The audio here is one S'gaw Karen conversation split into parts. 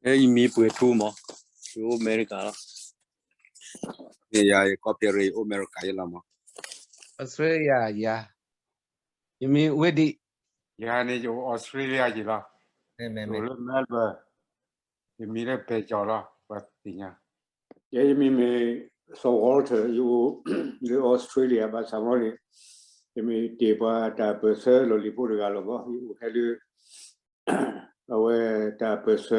ယမံၤပှဲၤထူမး, ယအိၣ်အမဲရကၤလီၤ. ယကီၢ်ပယရ့ ယအိၣ်အမဲရကၤယလီၤမး. Australia ယၤ, ယမံၤဝ့ဒံး, ယၤန့ၣ်ယအိၣ် Australia ယလီၤ. ယအိၣ်လၢ Melbourne, ယမံၤလၢ ပကၠီၤ လီၤ ပှၤသ့ၣ်ညါ. ယဲယမံၤမ့ၢ် စီၤ Walter, ယအိၣ်လၢ Australia ဘၣ်ဆၣ်မ့ၢ်န့ၣ်, ယမ့ၢ်တ့ၢ်ပှၤတၢ်ပၢၢ်ဆၢလီၢ်လံၤဖိတဂၤလီၤမး, ယအိၣ်ဟဲလၢ အဝဲတၢ်ပၢၢ်ဆၢ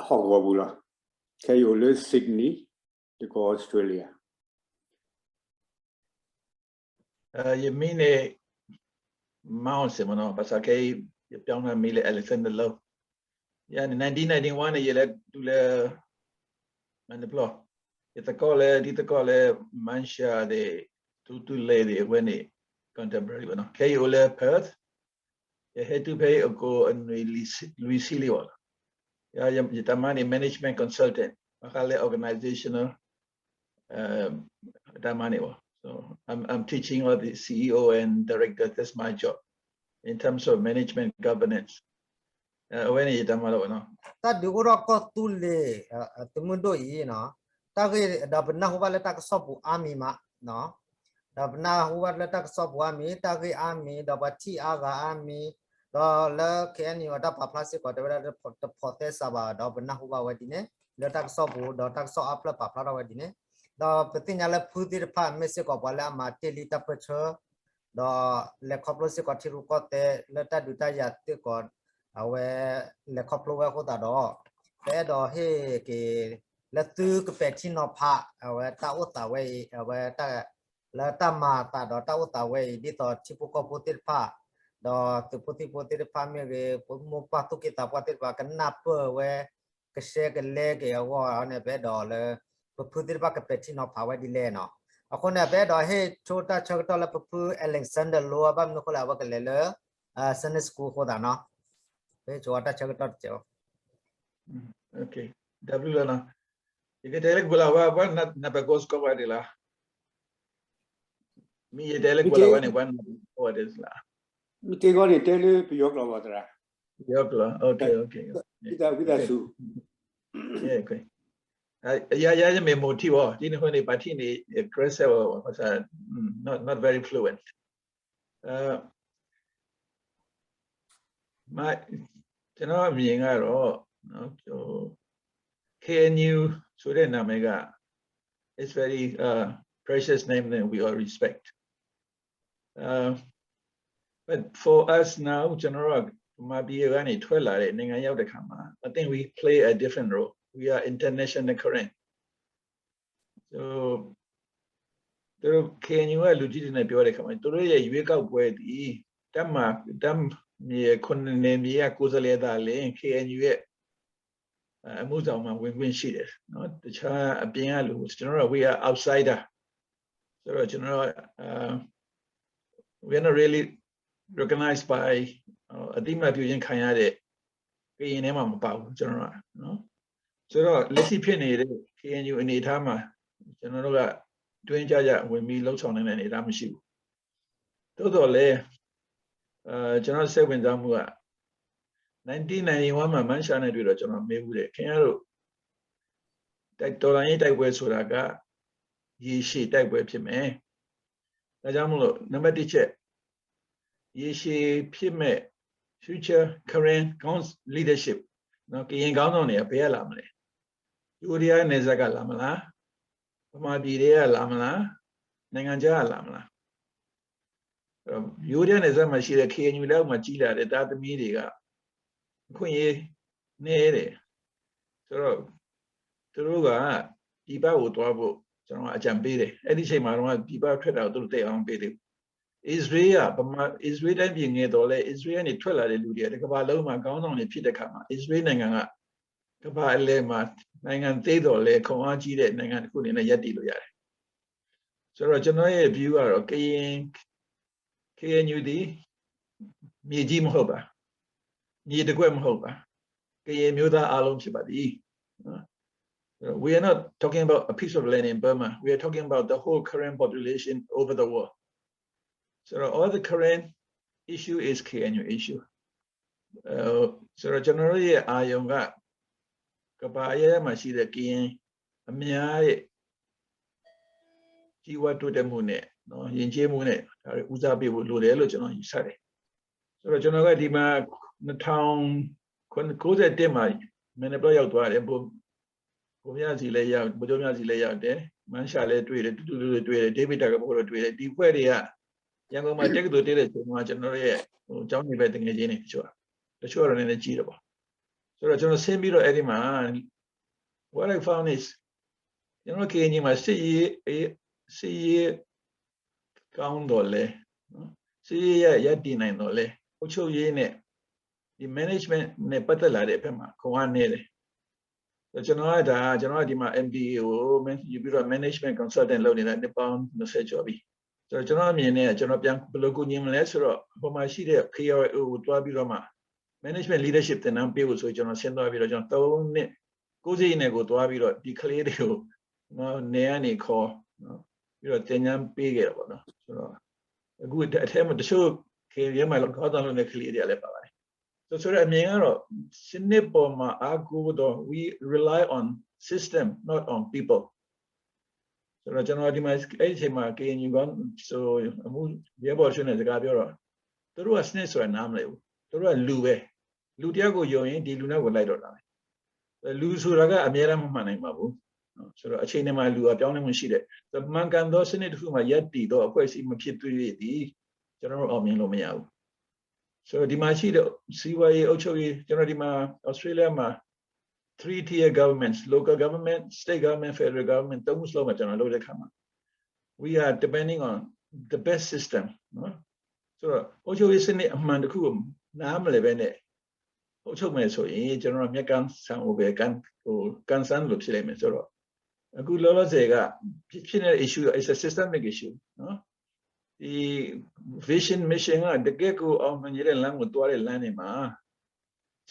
ဟီၣ်ကဝီၤပူၤလီၤ. ခဲအံၤယအိၣ်လၢ Sydney, ယကီၢ် Australia. ယမံၤန့ၣ် Mount စ့ၢ်မ့ၢ်နီၤ, ဘၣ်ဆၣ်ခဲအံၤ ယပြောင်း မံၤလၢ Alexander Low. ယၤန့ၣ် nineteen ninety-one န့ၣ် ယလဲၤတုၤလၢ မၤတဖျီ, ယသကိးလၢ ဒ်သကိးလၢ Manchester သ့ၣ် Tutuila သ့ၣ် အဝဲန့ၣ် contemporary ဘၣ်နီၤ. ခဲအံၤယအိၣ်လၢ Perth, ယဟဲတုၤဖဲအံၤအကိၣ် အနွံလွံၢ်ဆံလံဘၣ်လီၤ. ယတၢ်မၤန့ၣ် management consultant, ဘၣ်ဃးလၢ organizational တၢ်မၤန့ၣ်ဘၣ်. So I'm, I'm teaching all the C E O and director, that's my job in terms of management governance. အဝဲန့ၣ်ယတၢ်မၤလီၤဘၣ်နီၤ. တၢ်ဒုးအိၣ်ထီၣ်ကီၢ်သူလ့ၤ သုးမုၢ်ဒိၣ်အံၤနီၤ, တၢ်ဂ့ၢ်ဒီးပနၢ်ဟူဘၣ်လၢတၢ်ကစီၣ်ပူၤအါမံၤမး, ဒီးပနၢ်ဟူဘၣ်လၢတၢ်ကစီၣ်ပူၤအါမံၤ, တၢ်ဂ့ၢ်အါမံၤ, ဒီးပှၤထံၣ်အါဂၤအါမံၤ, ဒီးလၢ K N U အတၢ်ပာ်ဖျါစ့ၢ်ကီး တဲဝဲဒၣ်တဖိးသဲစးဘၣ်, ဒီးပနၢ်ဟူဘၣ်ဝဲဒ်န့ၣ် လၢတၢ်ကစီၣ်ပူၤ, ဒီးတၢ်ကစီၣ်အါဖျၢၣ်ပာ်ဖျါထီၣ်ဝဲဒ်န့ၣ်, ဒီးပသ့ၣ်ညါလၢဖုသ့ၣ်တဖၣ် မ့ၢ်စ့ၢ်ကီးပှၤလၢအမၤတ့ၢ်လံတၢ်ပၢၢ်ဆၢ ဒီးလဲၤခီဖျိစ့ၢ်ကီးထံရူၢ်ကီၢ်သဲးလၢတၢ်ဒုးတၢ်ယၤစ့ၢ်ကီး, အဝဲလဲၤခီဖျိဝဲအဃိသတးဒီး, ပအဲၣ်ဒိးဟ့ၣ်က့ၤ လၢသုကပဲာ်ထံနီၤဖး အဝဲတၢ်အိၣ်သးဝဲအံၤ, အဝဲ လၢတၢ်မၤအသးဒီးတၢ်အိၣ်သးဝဲအံၤ ဒ်သိးထံဖိကီၢ်ဖိသ့ၣ်တဖၣ်, ဒီးသုးဖိသံၣ်ဖိသ့ၣ်တဖၣ်မ့ၢ်ဂ့ၤ, မိၢ်ပၢ်သူၣ်က့သးပှၢ်သ့ၣ်တဖၣ် ကနၢ်ပၢၢ်ဝဲ, ကရှဲကလဲက့ၤအဂီၢ်န့ၣ် ပအဲၣ်ဒိးလၢ ပဖုသ့ၣ်တဖၣ်ကပဲာ်ထံနီၤဖးဝဲဒ်လဲၣ်နီၤ. အဃိန့ၣ် ပအဲၣ်ဒိးဟ့ၣ်ဆိတၢ်ဆၢကတီၢ်လၢပဖု Alexander Low ဘၣ်မနုၤအဃိလဲၣ် အဝဲကလဲၤလၢ Sunday School အဃိသတးနီၤ. ပဟ့ၣ်ဆိအီၤတၢ်ဆၢကတီၢ်တစဲးဖိ တၢ်ဘျုးလီၤနီၤ. ယကတဲလၢကပလၢ်ဝဲ ပှၤနၢ်ပၢၢ်ကိးစကီးဝဲဒ်လဲၣ်. မ့ၢ်ယတဲလၢကပလၢ်ဝဲန့ၣ် ပှၤနၢ်ပၢၢ်ကိးဝဲဒ်လဲၣ်. မ့ၢ်တဲဂီၢ်န့ၣ် တဲလၢပယီၤကျိာ်ဘၣ်သရၣ်. ပယီၤကျိာ်, ဝံသးစူၤ. ယၤ ယၤယမ့ၢ်မိၢ်ထံဝဲ ဒ်န့ၣ်အဃိန့ၣ် ပှၤထံၣ်န့ၣ် ကြၢးစဲဝဲ not, not very fluent. ကျွန်တော်အမြင်ကတော့ နော် ကျွန်တော် K N U ဆိုတဲ့နာမည်က it's very uh, precious name that we all respect. Uh, but for us now ကျွန်တော်တို့က ဗမာပြည်ကနေထွက်လာတဲ့နိုင်ငံရောက်တဲ့အခါမှာ I think we play a different role. We are international current. So သူတို့ K N U ကလူကြီးတွေနဲ့ပြောတဲ့အခါမှာ သူတို့ရဲ့ရွေးကောက်ပွဲသည် တပ်မဟာ တပ်မြေခုနှစ်နယ်မြေကကိုယ်စားလှယ်သာလျှင် K N U ရဲ့အမှုဆောင်မှာဝင်ခွင့်ရှိတယ်နော်။ တခြားအပြင်ကလူကျွန်တော်တို့က we are outsider ဆိုတော့ကျွန်တော်တို့က we are not really recognized by အသိအမှတ်ပြုခြင်းခံရတဲ့ကရင်ထဲမှာမပါဘူးကျွန်တော်တို့ကနော်။ ဆိုတော့လက်ရှိဖြစ်နေတဲ့ K N U အနေအထားမှာကျွန်တော်တို့ကတွင်းကျကျဝင်ပြီးလုပ်ဆောင်နိုင်တဲ့အနေအထားမရှိဘူး။ သို့သော်လည်းအဲကျွန်တော်စိတ်ဝင်စားမှုက nineteen ninety-one မှာမန်းရှားနဲ့တွေ့တော့ကျွန်တော်မေးဘူးတယ်ခင်ဗျားတို့တိုက်တော်လှန်ရေးတိုက်ပွဲဆိုတာကရေရှည်တိုက်ပွဲဖြစ်မယ်။ဒါကြောင့်မလို့နံပါတ်တစ်ချက်ရေရှည်ဖြစ်မဲ့ future current leadership နော်ကရင်ခေါင်းဆောင်တွေကဘယ်ကလာမလဲ။ယိုးဒယားနယ်စပ်ကလာမလား။ဗမာပြည်တွေကလာမလား။နိုင်ငံခြားကလာမလား။ယိုးဒယားနယ်စပ်မှာရှိတဲ့ K N U လက်အောက်မှာကြီးလာတဲ့သားသမီးတွေကအခွင့်အရေးနည်းတယ်။ဆိုတော့သူတို့ကပြည်ပကိုသွားဖို့ကျွန်တော်ကအကြံပေးတယ်။အဲ့ဒီအချိန်မှာတော့ပြည်ပထွက်တာကိုသူတို့သိအောင်ပေးတယ်။အစ္စရေးကဗမာအစ္စရေးတိုင်းပြည်ငယ်တော့လဲအစ္စရေးကနေထွက်လာတဲ့လူတွေကတကမ္ဘာလုံးမှာခေါင်းဆောင်တွေဖြစ်တဲ့အခါမှာအစ္စရေးနိုင်ငံကကမ္ဘာအလယ်မှာနိုင်ငံသေးတော့လဲခွန်အားကြီးတဲ့နိုင်ငံတစ်ခုအနေနဲ့ရပ်တည်လို့ရတယ်။ဆိုတော့ကျွန်တော်ရဲ့ view ကတော့ကရင် K N U သည်မြေကြီးမဟုတ်ပါ။မြေတစ်ကွက်မဟုတ်ပါ။ကရင်မျိုးသားအားလုံးဖြစ်ပါသည်။ We are not talking about a piece of land in Burma. We are talking about the whole Karen population over the world. So all the Karen issue is K N U issue. ဆိုတော့ ကျွန်တော်တို့ရဲ့အာရုံက ကမ္ဘာအရပ်ရပ်မှာရှိတဲ့ ကရင်အများရဲ့ ကြီးပွားတိုးတက်မှုနဲ့ ယဉ်ကျေးမှုနဲ့ ဒါတွေဦးစားပေးဖို့လိုတယ်လို့ ကျွန်တော်ယူဆတယ်။ ဆိုတော့ ကျွန်တော်ကဒီမှာ နှစ်ထောင်ကိုးဆယ့်တစ်မှာ မဲနပျောက်ရောက်သွားတယ်။ ဗိုလ်ဗိုလ်မြစီလည်းရောက် ဗိုလ်ချုပ်မြစီလည်းရောက်တယ်။ မန်းရှာလည်းတွေ့တယ်။ တူတူတူတူတွေ့တယ်။ ဒေးဗစ်တာကပိုလည်းတွေ့တယ်။ ဒီအဖွဲ့တွေက ရန်ကုန်မှာတက္ကသိုလ်တက်တဲ့အချိန်မှာ ကျွန်တော်တို့ရဲ့ဟိုကျောင်းနေပဲတငယ်ချင်းတွေတချို့တချို့ကတော့နည်းနည်းကြီးတယ်ပေါ့။ ဆိုတော့ကျွန်တော်ဆင်းပြီးတော့အဲ့ဒီမှာ what I found is ကျွန်တော် ကရင် ညီမှာစစ်ရေးစစ်ရေးကောင်းတော့လဲစစ်ရေးရရတည်နိုင်တော့လဲအုပ်ချုပ်ရေးနဲ့ဒီ management နဲ့ပတ်သက်လာတဲ့ဘက်မှာခွန်အားနည်းတယ်ကျွန်တော်ကဒါကျွန်တော်ကဒီမှာ M B A ကိုယူပြီးတော့ management consultant လုပ်နေတာနှစ်ပေါင်းနှစ်ဆယ်ကျော်ပြီဆိုတော့ကျွန်တော်အမြင်နဲ့ကျွန်တော်ပြန်ဘယ်လိုကူညီမလဲဆိုတော့ဟိုမှာရှိတဲ့ K R O ကိုတွားပြီးတော့မှ management leadership သင်တန်းပေးဖို့ဆိုကျွန်တော်ဆင်းသွားပြီးတော့ကျွန်တော်သုံးနှစ်ကိုယ်စီနယ်ကိုတွားပြီးတော့ဒီကလေးတွေကိုနယ်ကနေခေါ်ပြီးတော့သင်တန်းပေးခဲ့တာပေါ့နော်ဆိုတော့အခုအထဲမှာတချို့ K R O မှာခေါင်းဆောင်လုပ်တဲ့ကလေးတွေကလည်းပါပါတယ်ဆိုဆိုတော့အမြင်ကတော့စနစ်ပေါ်မှာအားကိုးတော့ we rely on system not on people ဆိုတော့ကျွန်တော်ဒီမှာအဲ့ဒီအချိန်မှာ K N U ကဆိုအမှုရဲဘော်တချို့နဲ့စကားပြောတော့သူတို့ကစနစ်ဆိုတာနားမလည်ဘူးသူတို့ကလူပဲလူတယောက်ကိုယုံရင်ဒီလူနောက်ကိုလိုက်တော့တာပဲလူဆိုတာကအများအားမမှန်နိုင်ပါဘူးဆိုတော့အချိန်နဲ့မှလူအပြောင်းလဲမှုရှိတယ်မှန်ကန်သောစနစ်တစ်ခုမှာရပ်တည်သောအဖွဲ့အစည်းမဖြစ်သေးသည်ကျွန်တော်တို့အောင်မြင်လို့မရဘူးဆိုတော့ဒီမှာရှိတဲ့စီးပွားရေးအုပ်ချုပ်ရေးကျွန်တော်ဒီမှာ Australia မှာ three tier governments, local government, state government, federal government သုံးခုစလုံးမှာကျွန်တော်လုပ်တဲ့အခါမှာ we are depending on the best system နော်ဆိုတော့အုပ်ချုပ်ရေးစနစ်အမှန်တစ်ခုကိုနားမလည်ပဲနဲ့အုပ်ချုပ်မယ်ဆိုရင်ကျွန်တော်မျက်ကန်းဆန်းကိုပဲကန်းဟိုကန်းဆန်းလို့ဖြစ်လိမ့်မယ်ဆိုတော့အခုလောလောဆယ်ကဖြစ်ဖြစ်နေတဲ့ issue is a systemic issue နော်ဒီ vision mission ကတကယ့်ကိုအောင်မြင်တဲ့လမ်းကိုသွားတဲ့လမ်းတွေမှာ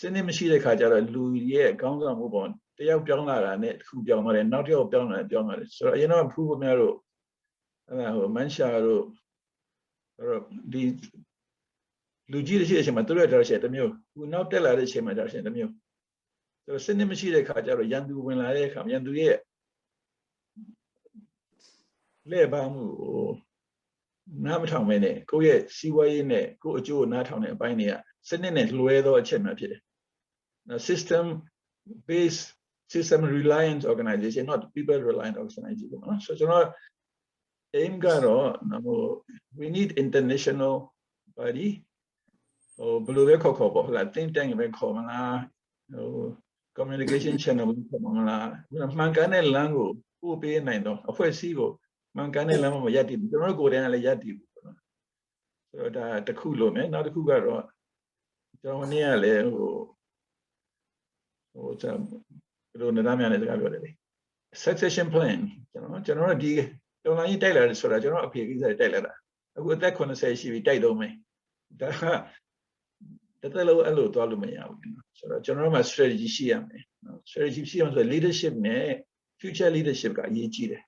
စနစ်မရှိတဲ့ခါကျတော့လူရဲ့ခေါင်းဆောင်မှုပေါ်တယောက်ပြောင်းလာတာနဲ့တစ်ခုပြောင်းသွားတယ်နောက်တစ်ယောက်ပြောင်းလာတယ်ပြောင်းလာတယ်ဆိုတော့အရင်တော့ဖူးခင်ဗျားတို့အဲ့ဒါဟိုမန်းရှာတို့အဲ့တော့ဒီလူကြီးတစ်ရှိတဲ့အချိန်မှာသူတို့ရဲ့ direction တစ်မျိုးအခုနောက်တက်လာတဲ့အချိန်မှာ direction တစ်မျိုးဆိုတော့စနစ်မရှိတဲ့ခါကျတော့ရန်သူဝင်လာတဲ့အခါရန်သူရဲ့လှည့်ပါမှုကိုနားမထောင်မဲနဲ့ကိုယ့်ရဲ့စီးပွားရေးနဲ့ကိုယ့်အကျိုးကိုနားထောင်တဲ့အပိုင်းတွေကစနစ်နဲ့လွဲသောအချက်များဖြစ်တယ်။ System based system reliant organization not people reliant organization ပေါ့နော်ဆိုတော့ကျွန်တော် aim ကတော့ဟို we need international body ဟိုဘယ်လိုပဲခေါ်ခေါ်ပေါ့ဟလာ think tank ပဲခေါ်မလားဟို communication channel ပဲခေါ်မလားမှန်ကန်တဲ့လမ်းကိုပို့ပေးနိုင်တော့အဖွဲ့အစည်းကိုမှန်ကန်တဲ့လမ်းမှာရပ်တည်ကျွန်တော်တို့ကိုယ်တိုင်ကလည်းရပ်တည်ဘူးပေါ့နော်ဆိုတော့ဒါတစ်ခုလိုမယ်နောက်တစ်ခုကတော့ကျွန်တော်နေ့ကလည်းဟိုဟိုဘယ်လိုနေသားများနဲ့စကားပြောတယ်လေ succession plan ကျွန်တော်ကျွန်တော်တို့ဒီတော်လိုင်းကြီးတိုက်လာတယ်ဆိုတာကျွန်တော်အဖေကိစ္စတိုက်လာတာအခုအသက်80ရှိပြီတိုက်တော့မယ်ဒါကတသက်လုံးအဲ့လိုသွားလို့မရဘူးဆိုတော့ကျွန်တော်တို့မှာ strategy ရှိရမယ် strategy ရှိရမယ်ဆိုတော့ leadership နဲ့ future leadership ကအရေးကြီးတယ်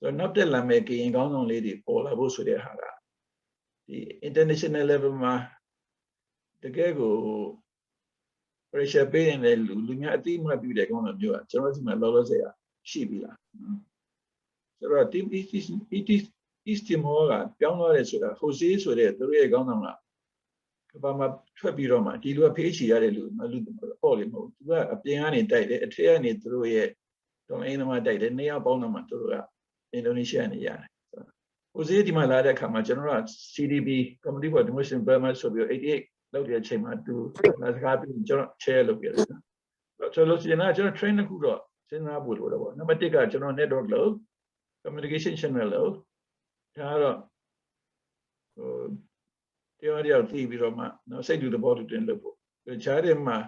ဆိုတော့နောက်တက်လာမယ့်ကရင်ကောင်းဆောင်လေးတွေပေါ်လာဖို့ဆိုတဲ့ဟာကဒီ international level မှာတကယ်ကို pressure ပေးနေတဲ့လူလူများအသိမှတ်ပြုတဲ့ကောင်းဆောင်မျိုးကကျွန်တော်တို့ဒီမှာလောလောဆယ်ကရှိပြီလားဆိုတော့ East Timor ကပြောင်းသွားတယ်ဆိုတာ Jose ဆိုတဲ့သူတို့ရဲ့ကောင်းဆောင်ကကဘာမှာထွက်ပြီးတော့မှဒီလူက ဖျက်ဆီး ရတဲ့လူလူပေါ့လေမဟုတ်သူကအပြင်ကနေတိုက်တယ်အထက်ကနေသူတို့ရဲ့တော်လိုင်းသမားတိုက်တယ်နှစ်ယောက်ပေါင်းတော့မှသူတို့က Indonesia ကနေရတယ် Jose ဒီမှာလာတဲ့အခါမှာကျွန်တော်က C D B Committee for Democracy in Burma ဆိုပြီးတော့88လောက်တဲ့အချိန်မှာသူလာစကားပြီးကျွန်တော် chair လုပ်ခဲ့တယ်ဆိုလို့ရှိရင်တော့ကျွန်တော် train တစ်ခုတော့စဉ်းစားဖို့လိုတယ်ပေါ့နံပါတ်တစ်ကကျွန်တော် network လို့ communication channel လို့ဒါကတော့ဟိုတယောက်တယောက်သိပြီးတော့မှနော်စိတ်တူသဘောတူတင်လုပ်ဖို့ကြားထဲမှာ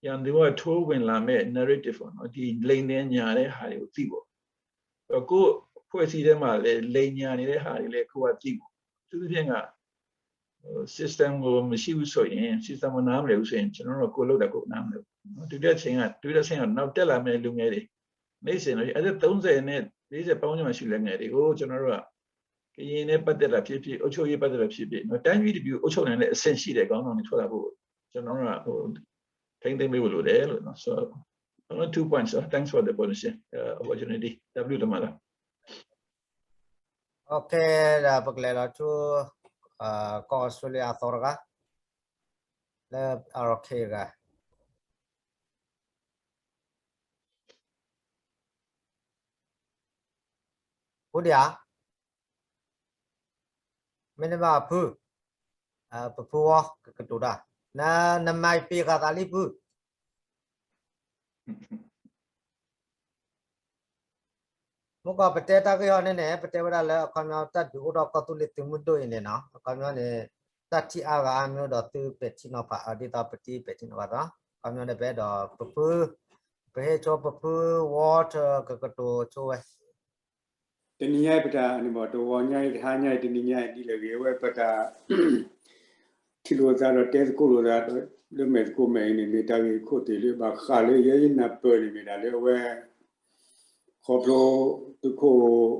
ရန်သူကထိုးဝင်လာမဲ့ narrative ပေါ့နော်ဒီလိမ်တဲ့ညာတဲ့ဟာတွေကိုသိဖို့တော့ကိုယ်အဖွဲ့အစည်းထဲမှာလည်းလိမ်ညာနေတဲ့ဟာတွေလည်းကိုယ်ကသိဖို့သူသဖြင့်က system ကိုမရှိဘူးဆိုရင် system ကိုနားမလည်ဘူးဆိုရင်ကျွန်တော်တို့ကိုလုပ်တာကိုနားမလည်ဘူးနော်ဒုတိယဆင်းကဒုတိယဆင်းကနောက်တက်လာမဲ့လူငယ်တွေနေ့စဉ်တော့အဲ့ဒါ30နဲ့40ပေါင်းညမှာရှိတဲ့ငယ်တွေကိုကျွန်တော်တို့ကကရင်နဲ့ပတ်သက်တာဖြစ်ဖြစ်အုပ်ချုပ်ရေးပတ်သက်တာဖြစ်ဖြစ်နော်တိုင်းပြည်တစ်ပြည်အုပ်ချုပ်နိုင်တဲ့အဆင့်ရှိတဲ့ခေါင်းဆောင်တွေထွက်လာဖို့ ထိန်းသိမ်းပေးဖို့လိုတယ်လို့နော်. So two points, thanks for the opportunity. တၢ်ဘျုးတမးလီၤ. ဒီးပကလဲၤလီၤဆူ ကီၢ်အီစထြ့လယါအသီတဂၤ လၢအ ရခ့ဂၤ ဖုဒံဧါ, မ့တမ့ၢ်ဖု, ပဖုဝီ ကကတိၤတၢ်, နမၤပ့ၤဃာ်သးလံဖု. မ့ၢ်ကီး ပတဲတၢ်ဂ့ၢ်ဟီန့ၣ်န့ၣ် ပတဲဝဲဒၣ်လၢအခီပညီ တၢ်ဒုးအိၣ်ထီၣ်ကီၢ်သူလ့ၤသုးမုၢ်ဒိၣ်အံၤန့ၣ်နီၤ, အခီပညီန့ၣ် တၢ်ထံၣ်အါဂၤအါမ့ၢ်ဒီး သုပဲာ်ထံနီၤဖး ဒ်သိးပတံပဲာ်ထံနီၤဖးသး, အခီပညီန့ၣ် ပအဲၣ်ဒိးပဖု, ပဟ့ၣ်ဆိပဖုဝီထၢ ကကတိၤဆိဝဲ တနံၤညါအံၤပတၢ်န့ၣ်ဘၣ် တဂီၤညါအံၤ တဟါညါအံၤ တနံၤညါအံၤ ဒ်လဲၣ်ဂ့ၤ အဝဲပတၢ် ထံၣ်လိာ်သးဒီးတဲသကိးလိာ်သး လၢမဲာ်သကိးမဲာ်အံၤန့ၣ် မ့ၢ်တၢ်ဂ့ၢ်ခိၣ်သ့ၣ်လၢဘၣ်ဃးလၢယဲယနၢ်ပၢၢ်န့ၣ် မ့ၢ်ဒၣ်လၢအဝဲ ခီဖျိသုးခိၣ်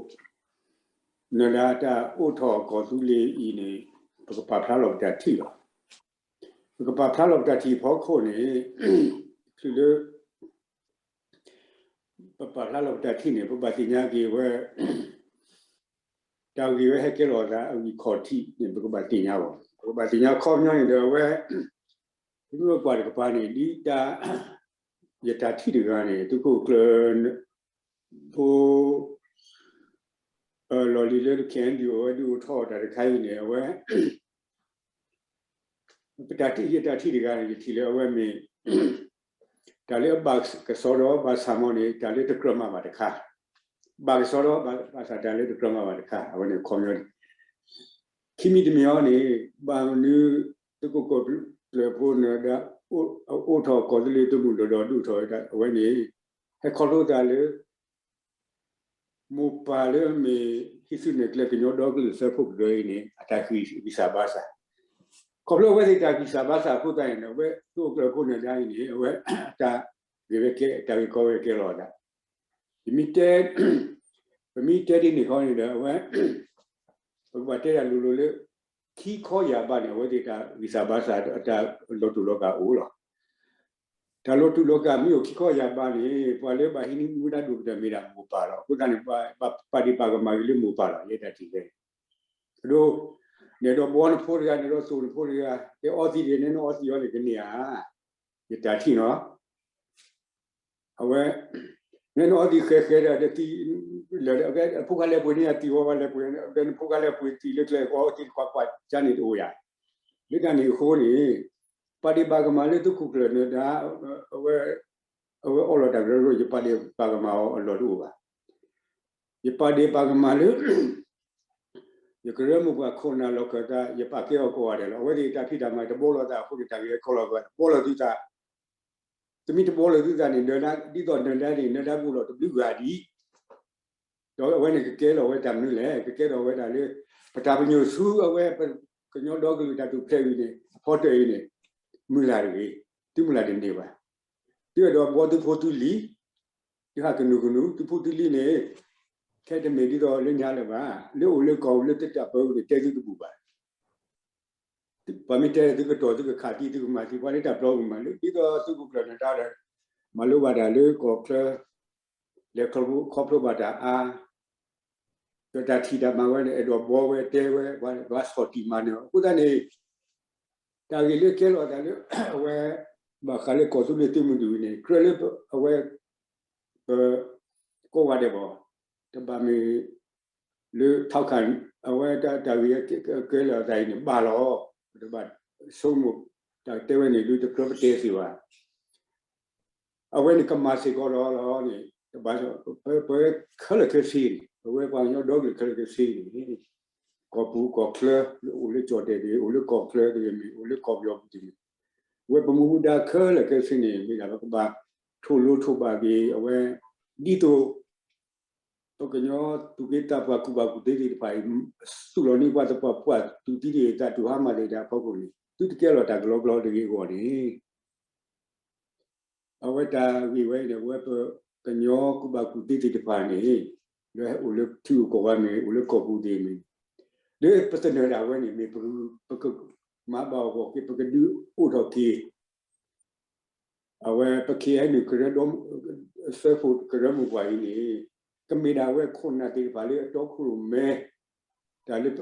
နၢၤဒါတၢ်အိၣ်ထီၣ်ကီၢ်သူလ့ၤအံၤန့ၣ် ပကပာ်ဖျါလီၤပတၢ်ထံၣ်လီၤ. ပကပာ်ဖျါလီၤပတၢ်ထံၣ်အဖီခိၣ်န့ၣ် ချုးလၢ ပပာ်ဖျါလီၤပတၢ်ထံၣ်န့ၣ် ပဘၣ်သ့ၣ်ညါက့ၤဝဲ တၢ်ဂ့ၢ်ဝဲဟဲကဲလီၤသးအဂံၢ်ခီၣ်ထံးန့ၣ် ပကဘၣ်သ့ၣ်ညါဘၣ်. ပကဘၣ်သ့ၣ်ညါခီပညီန့ၣ်ဒီး အဝဲ ပမ့ၢ်ကွၢ်တကပၤန့ၣ် ဒ်တၢ် ယတၢ်ထံၣ်တဂၤန့ၣ် သုးခိၣ်ကျၢၢ် ဖိ လီၢ်လံၤလၢ KNDO အဝဲဒုးအိၣ်ထီၣ်တၢ်တခါအံၤန့ၣ် အဝဲ ပတၢ်ထံၣ် ယတၢ်ထံၣ်တဂၤန့ၣ် ယထံၣ်လၢအဝဲမ့ၢ် တၢ်လၢအဘၣ်ကစီဒီဘၣ်ဆၣ်မီၢ်န့ၣ် တၢ်လၢတကြၢးမၤဘၣ်တခါ, ဘၣ်ကစီဒီဘၣ်ဆၣ်တၢ်လၢတကြၢးမၤဘၣ်တခါ အဝဲန့ၣ်ခီပညီန့ၣ် ခံမံၤတမံၤအံၤန့ၣ် ဘၣ်မနုၤ သုးခိၣ်ကျၢၢ်ဖိနၢၤဒါ အိၣ်ထီၣ်ကီၢ်သူလ့ၤသုးမုၢ်ဒိၣ်ဒီးဒုးအိၣ်ထီၣ်ဝဲဒၣ် အဝဲန့ၣ် ဟဲခီဖျိသးလၢ မိၢ်ပၢ်လၢအမ့ၢ် ဟံးစုနဲၣ်ကျဲကညီဒီကလုာ်စၢဖှိၣ်ကရၢအံၤန့ၣ် အတၢ်ဂံၢ်စၢ်ဘါစၢ်, ခီဖျိအဝဲသ့ၣ်တၢ်ဂံၢ်စၢ်ဘါစၢ်အဃိသတးန့ၣ် အဝဲသုးခိၣ်ကျၢၢ်ဖိနၢၤဒါအံၤန့ၣ် အဝဲ တၢ်ဂ့ၢ်ဝဲကဲ တၢ်ဂ့ၢ်ကီဝဲကဲလီၤသး, ယမ့ၢ်တဲ ပမ့ၢ်တဲဒ်န့ၣ်ခီန့ၣ်ဒီး အဝဲ ပကဘၣ်တဲတၢ်လိၤလိၤလၢ ခံခီယၢ်ဘးန့ၣ် အဝဲသ့ၣ်တၢ်ဂံၢ်စၢ်ဘါစၢ် အတၢ်လီၤတူာ်လီၤကာ်အိၣ်လီၤ. တၢ်လီၤတူာ်လီၤကာ်မ့ၢ်အိၣ်ခံခီယၢ်ဘးန့ၣ် ပှၤလၢဘၣ်ဟံးန့ၢ်မူဒါဒိၣ်ကတၢၢ်မ့ၢ်ဒၣ်မိၢ်ပၢ်လီၤ. အဃိသတးန့ၣ် ပာ်ဒ့ၣ်ပာ်ကမၣ်က့ၤလၢမိၢ်ပၢ်လီၤ ယဲတၢ်ထံၣ်ဝဲ. အဒိ နအဲၣ်ဒိးဘှီနဖိတဂၤ နအဲၣ်ဒိးသိၣ်နဖိတဂၤ တဲအီသံးတဂ့ၤ နဲနအီသံးအီန့ၣ်ကန့ၢ်ဧါ, ယတၢ်ထံၣ်နီၤ အဝဲ နဲနအီသံးဃဲဃဲဒီး တသံး လၢ အဖိခါလဲၤပှ့ၤန့ၢ်ယၤသံးဝဲ ဝဲလဲၤပှ့ၤ ဒီးနဖိခါလဲၤပှ့ၤသံးလၢကျဲ ကအီသံးတခွးခွးကါန့ၣ်တအိၣ်ယၤ. လၢတၢ်န့ၣ်အဃိန့ၣ် ပာ်ဒ့ၣ်ပာ်ကမၣ်လၢသုးခိၣ်ကျၢၢ်နၢၤဒါ အဝဲ အဝဲအီလီၤတၢ်ကရၢကရိ ယပာ်ဒ့ၣ်ပာ်ကမၣ်အီၤအလီၢ်တအိၣ်ဘၣ်. ယပာ်ဒ့ၣ်ပာ်ကမၣ်လၢ ယကရၢမိၢ်ပှၢ်ခိၣ်နၢ်လီၢ်ခၢၣ်သး ယပာ်ကဲအီၤကိးဂၤဒဲးလီၤ. အဝဲသ့ၣ်တၢ်ဖံးတၢ်မၤတဘှီလိာ်သးအဃိန့ၣ် တၢ်ဂ့ၢ်ဝဲကီလီၤကွၢ် တဘှီလိာ်သုသး တမ့ၢ်တဘှီလိာ်သုသးန့ၣ် နၢၤဒါ ဒ်သိးနၢၤဒါန့ၣ် နၢၤဒါကအိၣ်လီၤတဘျုးဂၤဒံး ဒီးအဝဲန့ၣ်ကကဲလီၤဝဲတၢ်မနုၤလဲၣ် ကကဲထီၣ်ဝဲဒၣ်လၢ ပတၢ်ပညိၣ်ဆူအဝဲ ပကညီဒီကလုာ်တၢ်ထူၣ်ဖျဲးအံၤန့ၣ် အဖီတၢၣ်အံၤန့ၣ် မုၢ်လၢ်တဂ့ၤ, သုမုၢ်လၢ်တန့ၢ်ဘၣ်. သုအဲၣ်ဒိးဘှီသုဖိသုလံၤ, သုဟးကနူၤကနူၤ သုဖိသုလံၤန့ၣ် ခဲတမ့ၢ်ဒ်သိးလၢညါလၢၤဘၣ်, လၢအိၣ်လၢကီၢ်အိၣ်လၢသုတၢ်ပၢအူန့ၣ် တဲသုတဘူၣ်ဘၣ်. ပှၤမ့ၢ်တဲသုကတီၤသုကခးသံသုကမၤသံ ပှၤလၢတၢ်ပျီပူၤမးလၢ ဒ်သိးသုးခိၣ်ကျၢၢ်နၢၤဒါဒီး မၤလိဘၣ်တၢ်လၢကီၢ်ချၢ လဲၤခီဖျိဘၣ်တၢ်အါ ဒီးတၢ်ထံၣ်တၢ်မၤဝဲန့ၣ် အဲၣ်ဒိးဘှီဝဲတဲဝဲ ပှၤဆီၣ်တံၢ်မၤနၢၤအီၤ အဃိသတးန့ၣ် တၢ်ဂ့ၢ်လၢကဲလီၤအသးလၢ အဝဲ ဘၣ်ဃးလၢကီၢ်သူလ့ၤသုးမုၢ်ဒိၣ်အံၤန့ၣ် ကြၢးလၢအဝဲ ပ ကိးဂၤဒဲးဘၣ် တဘၣ်မ့ၢ် လၢထီခၣ် အဝဲတၢ်ဂ့ၢ်ကဲလီၤအသးအံၤန့ၣ် ဘၣ်လီၤ. ပတဘၣ်ဆိကမိၣ် တၢ်တဲဝဲန့ၣ် ဒုးတကြၢးပတဲသ့ဘၣ်. အဝဲန့ၣ်ကမၤစ့ၢ်ကီးလီၤလီၤန့ၣ် တဘၣ် ပဝဲခဲလၢာ်ခဲဆ့န့ၣ် ပဝဲပှၤကညီဒီကလုာ်ခဲလၢာ်ခဲဆ့န့ၣ် ကီၢ်ပူၤကီၢ်ချၢ လၢအိၣ်လၢကၠီၣ်တဲာ်တဂ့ၤ အိၣ်လၢကီၢ်ချၢတဂ့ၤမ့ၢ် အိၣ်လၢကီၢ်ပယီၤပူၤတဂ့ၤ ဝဲပမူပဒါခဲလၢာ်ခဲဆ့န့ၣ် မ့ၢ်ဒၣ်ပကဘၣ်ထိၣ်လိထိၣ်ဘၣ်က့ၤ အဝဲ ဒ်သိး ပကညီသူၣ်က့သးပှၢ်ကူၣ်ဘၣ်ကူၣ်သ့သ့ၣ်တဖၣ်အံၤ သူၣ်လီၤန့ၢ်ပှၤသပှၢ်ပှၢ် သူၣ်သံသ့ၣ်သးတူၢ်ဟါမၢ်သ့ၣ်တဖၣ်အဖီခိၣ်န့ၣ် သုတကဲလီၤတၢ်ကလီကလီတဂ့ၤအဂီၢ်န့ၣ် အဝဲတၢ်ဂ့ၢ်ဝဲအံၤန့ၣ် အဝဲပကညီကူၣ်ဘၣ်ကူၣ်သ့သ့ၣ်တဖၣ်န့ၣ် လၢဟဲအိၣ်လၢထံဂုၤကီၢ်ဂၤမ့ၢ် အိၣ်လၢကီၢ်ပူၤသ့ၣ်မ့ၢ် လၢပသနၢၣ်ဒၣ်ဝဲန့ၣ် မ့ၢ်ပက မၤဘၣ်အဂီၢ်က့ၤ ပကဒုးအိၣ်ထီၣ်က့ၤ အဝဲပ ခ့ၣ်အဲၣ်ယူၣ် ကရၢဒီ စၢဖှိၣ်ကရၢမိၢ်ပှၢ်အံၤန့ၣ် ကမ့ၢ်ဒၣ်အဝဲခိၣ်နၢ်သ့ၣ်တဖၣ်လၢအတီခိၣ်ရိၣ်မဲ တၢ်လၢ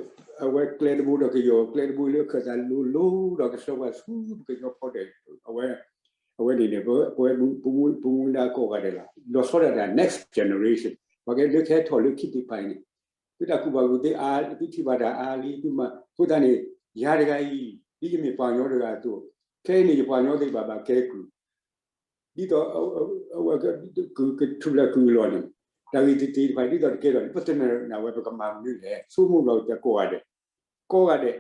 အဝဲကျဲတဘိဒီးကယီၢ်ကျဲတဘိလၢအခၢၣ်သးလိၤလိၤဒီးကဆှၢပှၤဆူပကညီဖီဒဲး အဝဲ အဝဲန့ၣ်န့ၣ် ပဝဲပမူဒါကိးဂၤဒဲးလီၤ. လီၤဆီဒၣ်တၢ် next generation ပှၤကဲလၢကဟဲထီၣ်လၢခံသ့ၣ်တဖၣ်အံၤန့ၣ် သုတၢ်ကူၣ်ဘၣ်ကူၣ်သ့အါ သုထံၣ်ဘၣ်တၢ်အါလံ သုမၤ အဃိသတးန့ၣ် ယၤတဂၤအံၤ ဒ်ယမ့ၢ်ပှၤကညီတဂၤအသိး ခဲအံၤန့ၣ် ယပှၤကညီသ့ၣ်တဖၣ်ဘၣ်ကဲကုၢ် ဒ်သိး အဝဲ ကထူၣ်ဖျဲးကုၢ်အလီၢ်န့ၣ် တၢ်ဂ့ၢ်သ့ၣ်တဖၣ်ဒ်သိးတကဲထီၣ်န့ၣ် ပသနၢၣ်ဝဲပကမၤမနုၤလဲၣ် ဆိကမိၣ်ဘၣ်ဝဲကိးဂၤဒဲး ကိးဂၤဒဲး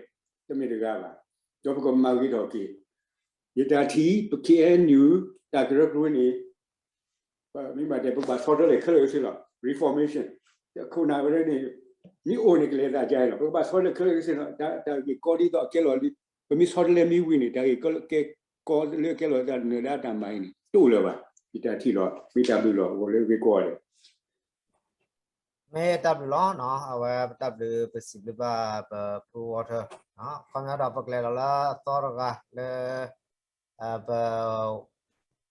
တမ့ၢ်တဂၤဘၣ် ဒီးပကမၤဂ့ၤထီၣ်က့ၤ ယတၢ်ထံၣ် ပ ခ့ၣ်အဲၣ်ယူၣ် တၢ်ကရၢကရိန့ၣ် မ့ၢ်ဘၣ်တဲ ပကဘၣ်ဆီတလဲခဲလၢာ်ခဲဆ့လီၤ reformation ခိၣ်နၢ်ဝဲဒၣ်န့ၣ် မ့ၢ်အိၣ်န့ၣ်ကလဲၤသးကါလီၤ ပကဘၣ်ဆီတလဲခဲလၢာ်ခဲဆ့လီၤ တၢ်ဂ့ၢ်ကီဒ်သိးအကဲလီၤ ပမ့ၢ်ဆီတလဲမ့ၢ်ဝံၤန့ၣ် တၢ်ဂ့ၢ်ကီလၢအကဲလီၤတၢ်နၢၤဒါတၢ်မၤအံၤန့ၣ် တအိၣ်လၢၤဘၣ် ယတၢ်ထံၣ်လီၤ မ့ၢ်တၢ်ဘျုးလီၤ အဂီၢ်လၢအဂ့ၤကိးဂၤဒဲး မ့ၢ်တၢ်ဘျုးလီၤ အဝဲပတၢ်ဘျုးပစံးဘျုးဘၣ်ပဖု Walter ခီပညီဒီးပကလဲၤလီၤလၢအသီတဂၤလၢ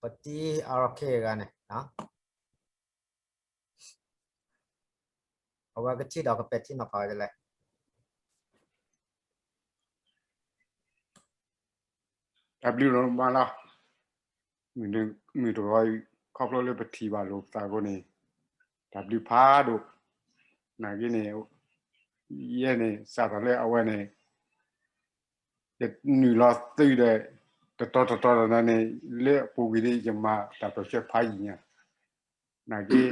ပ ပတံၤအါရခ့ဂၤန့ၣ် အဝဲကထံၣ်ဒီးကပဲာ်ထံနီၤဖးဝဲဒ်လဲၣ် တၢ်ဘျုးလီၤမးလီၤ မုၢ်တဂီၤအံၤ ခီဖျိလၢပထံၣ်ဘၣ်လိာ်ပသးအဃိန့ၣ် တၢ်ဘျုးဖးဒိၣ် နာ်က့န့ၣ် ယဲန့ၣ် စးထီၣ်လၢအဝဲန့ၣ် ယနုာ်လီၤသုဒီး တတီၤတတီၤတတီၤန့ၣ် လၢအပူၤကွံာ်ဒ် ယမၤတၢ်ပၢဆှၢဖးယံာ်ညါ နာ်က့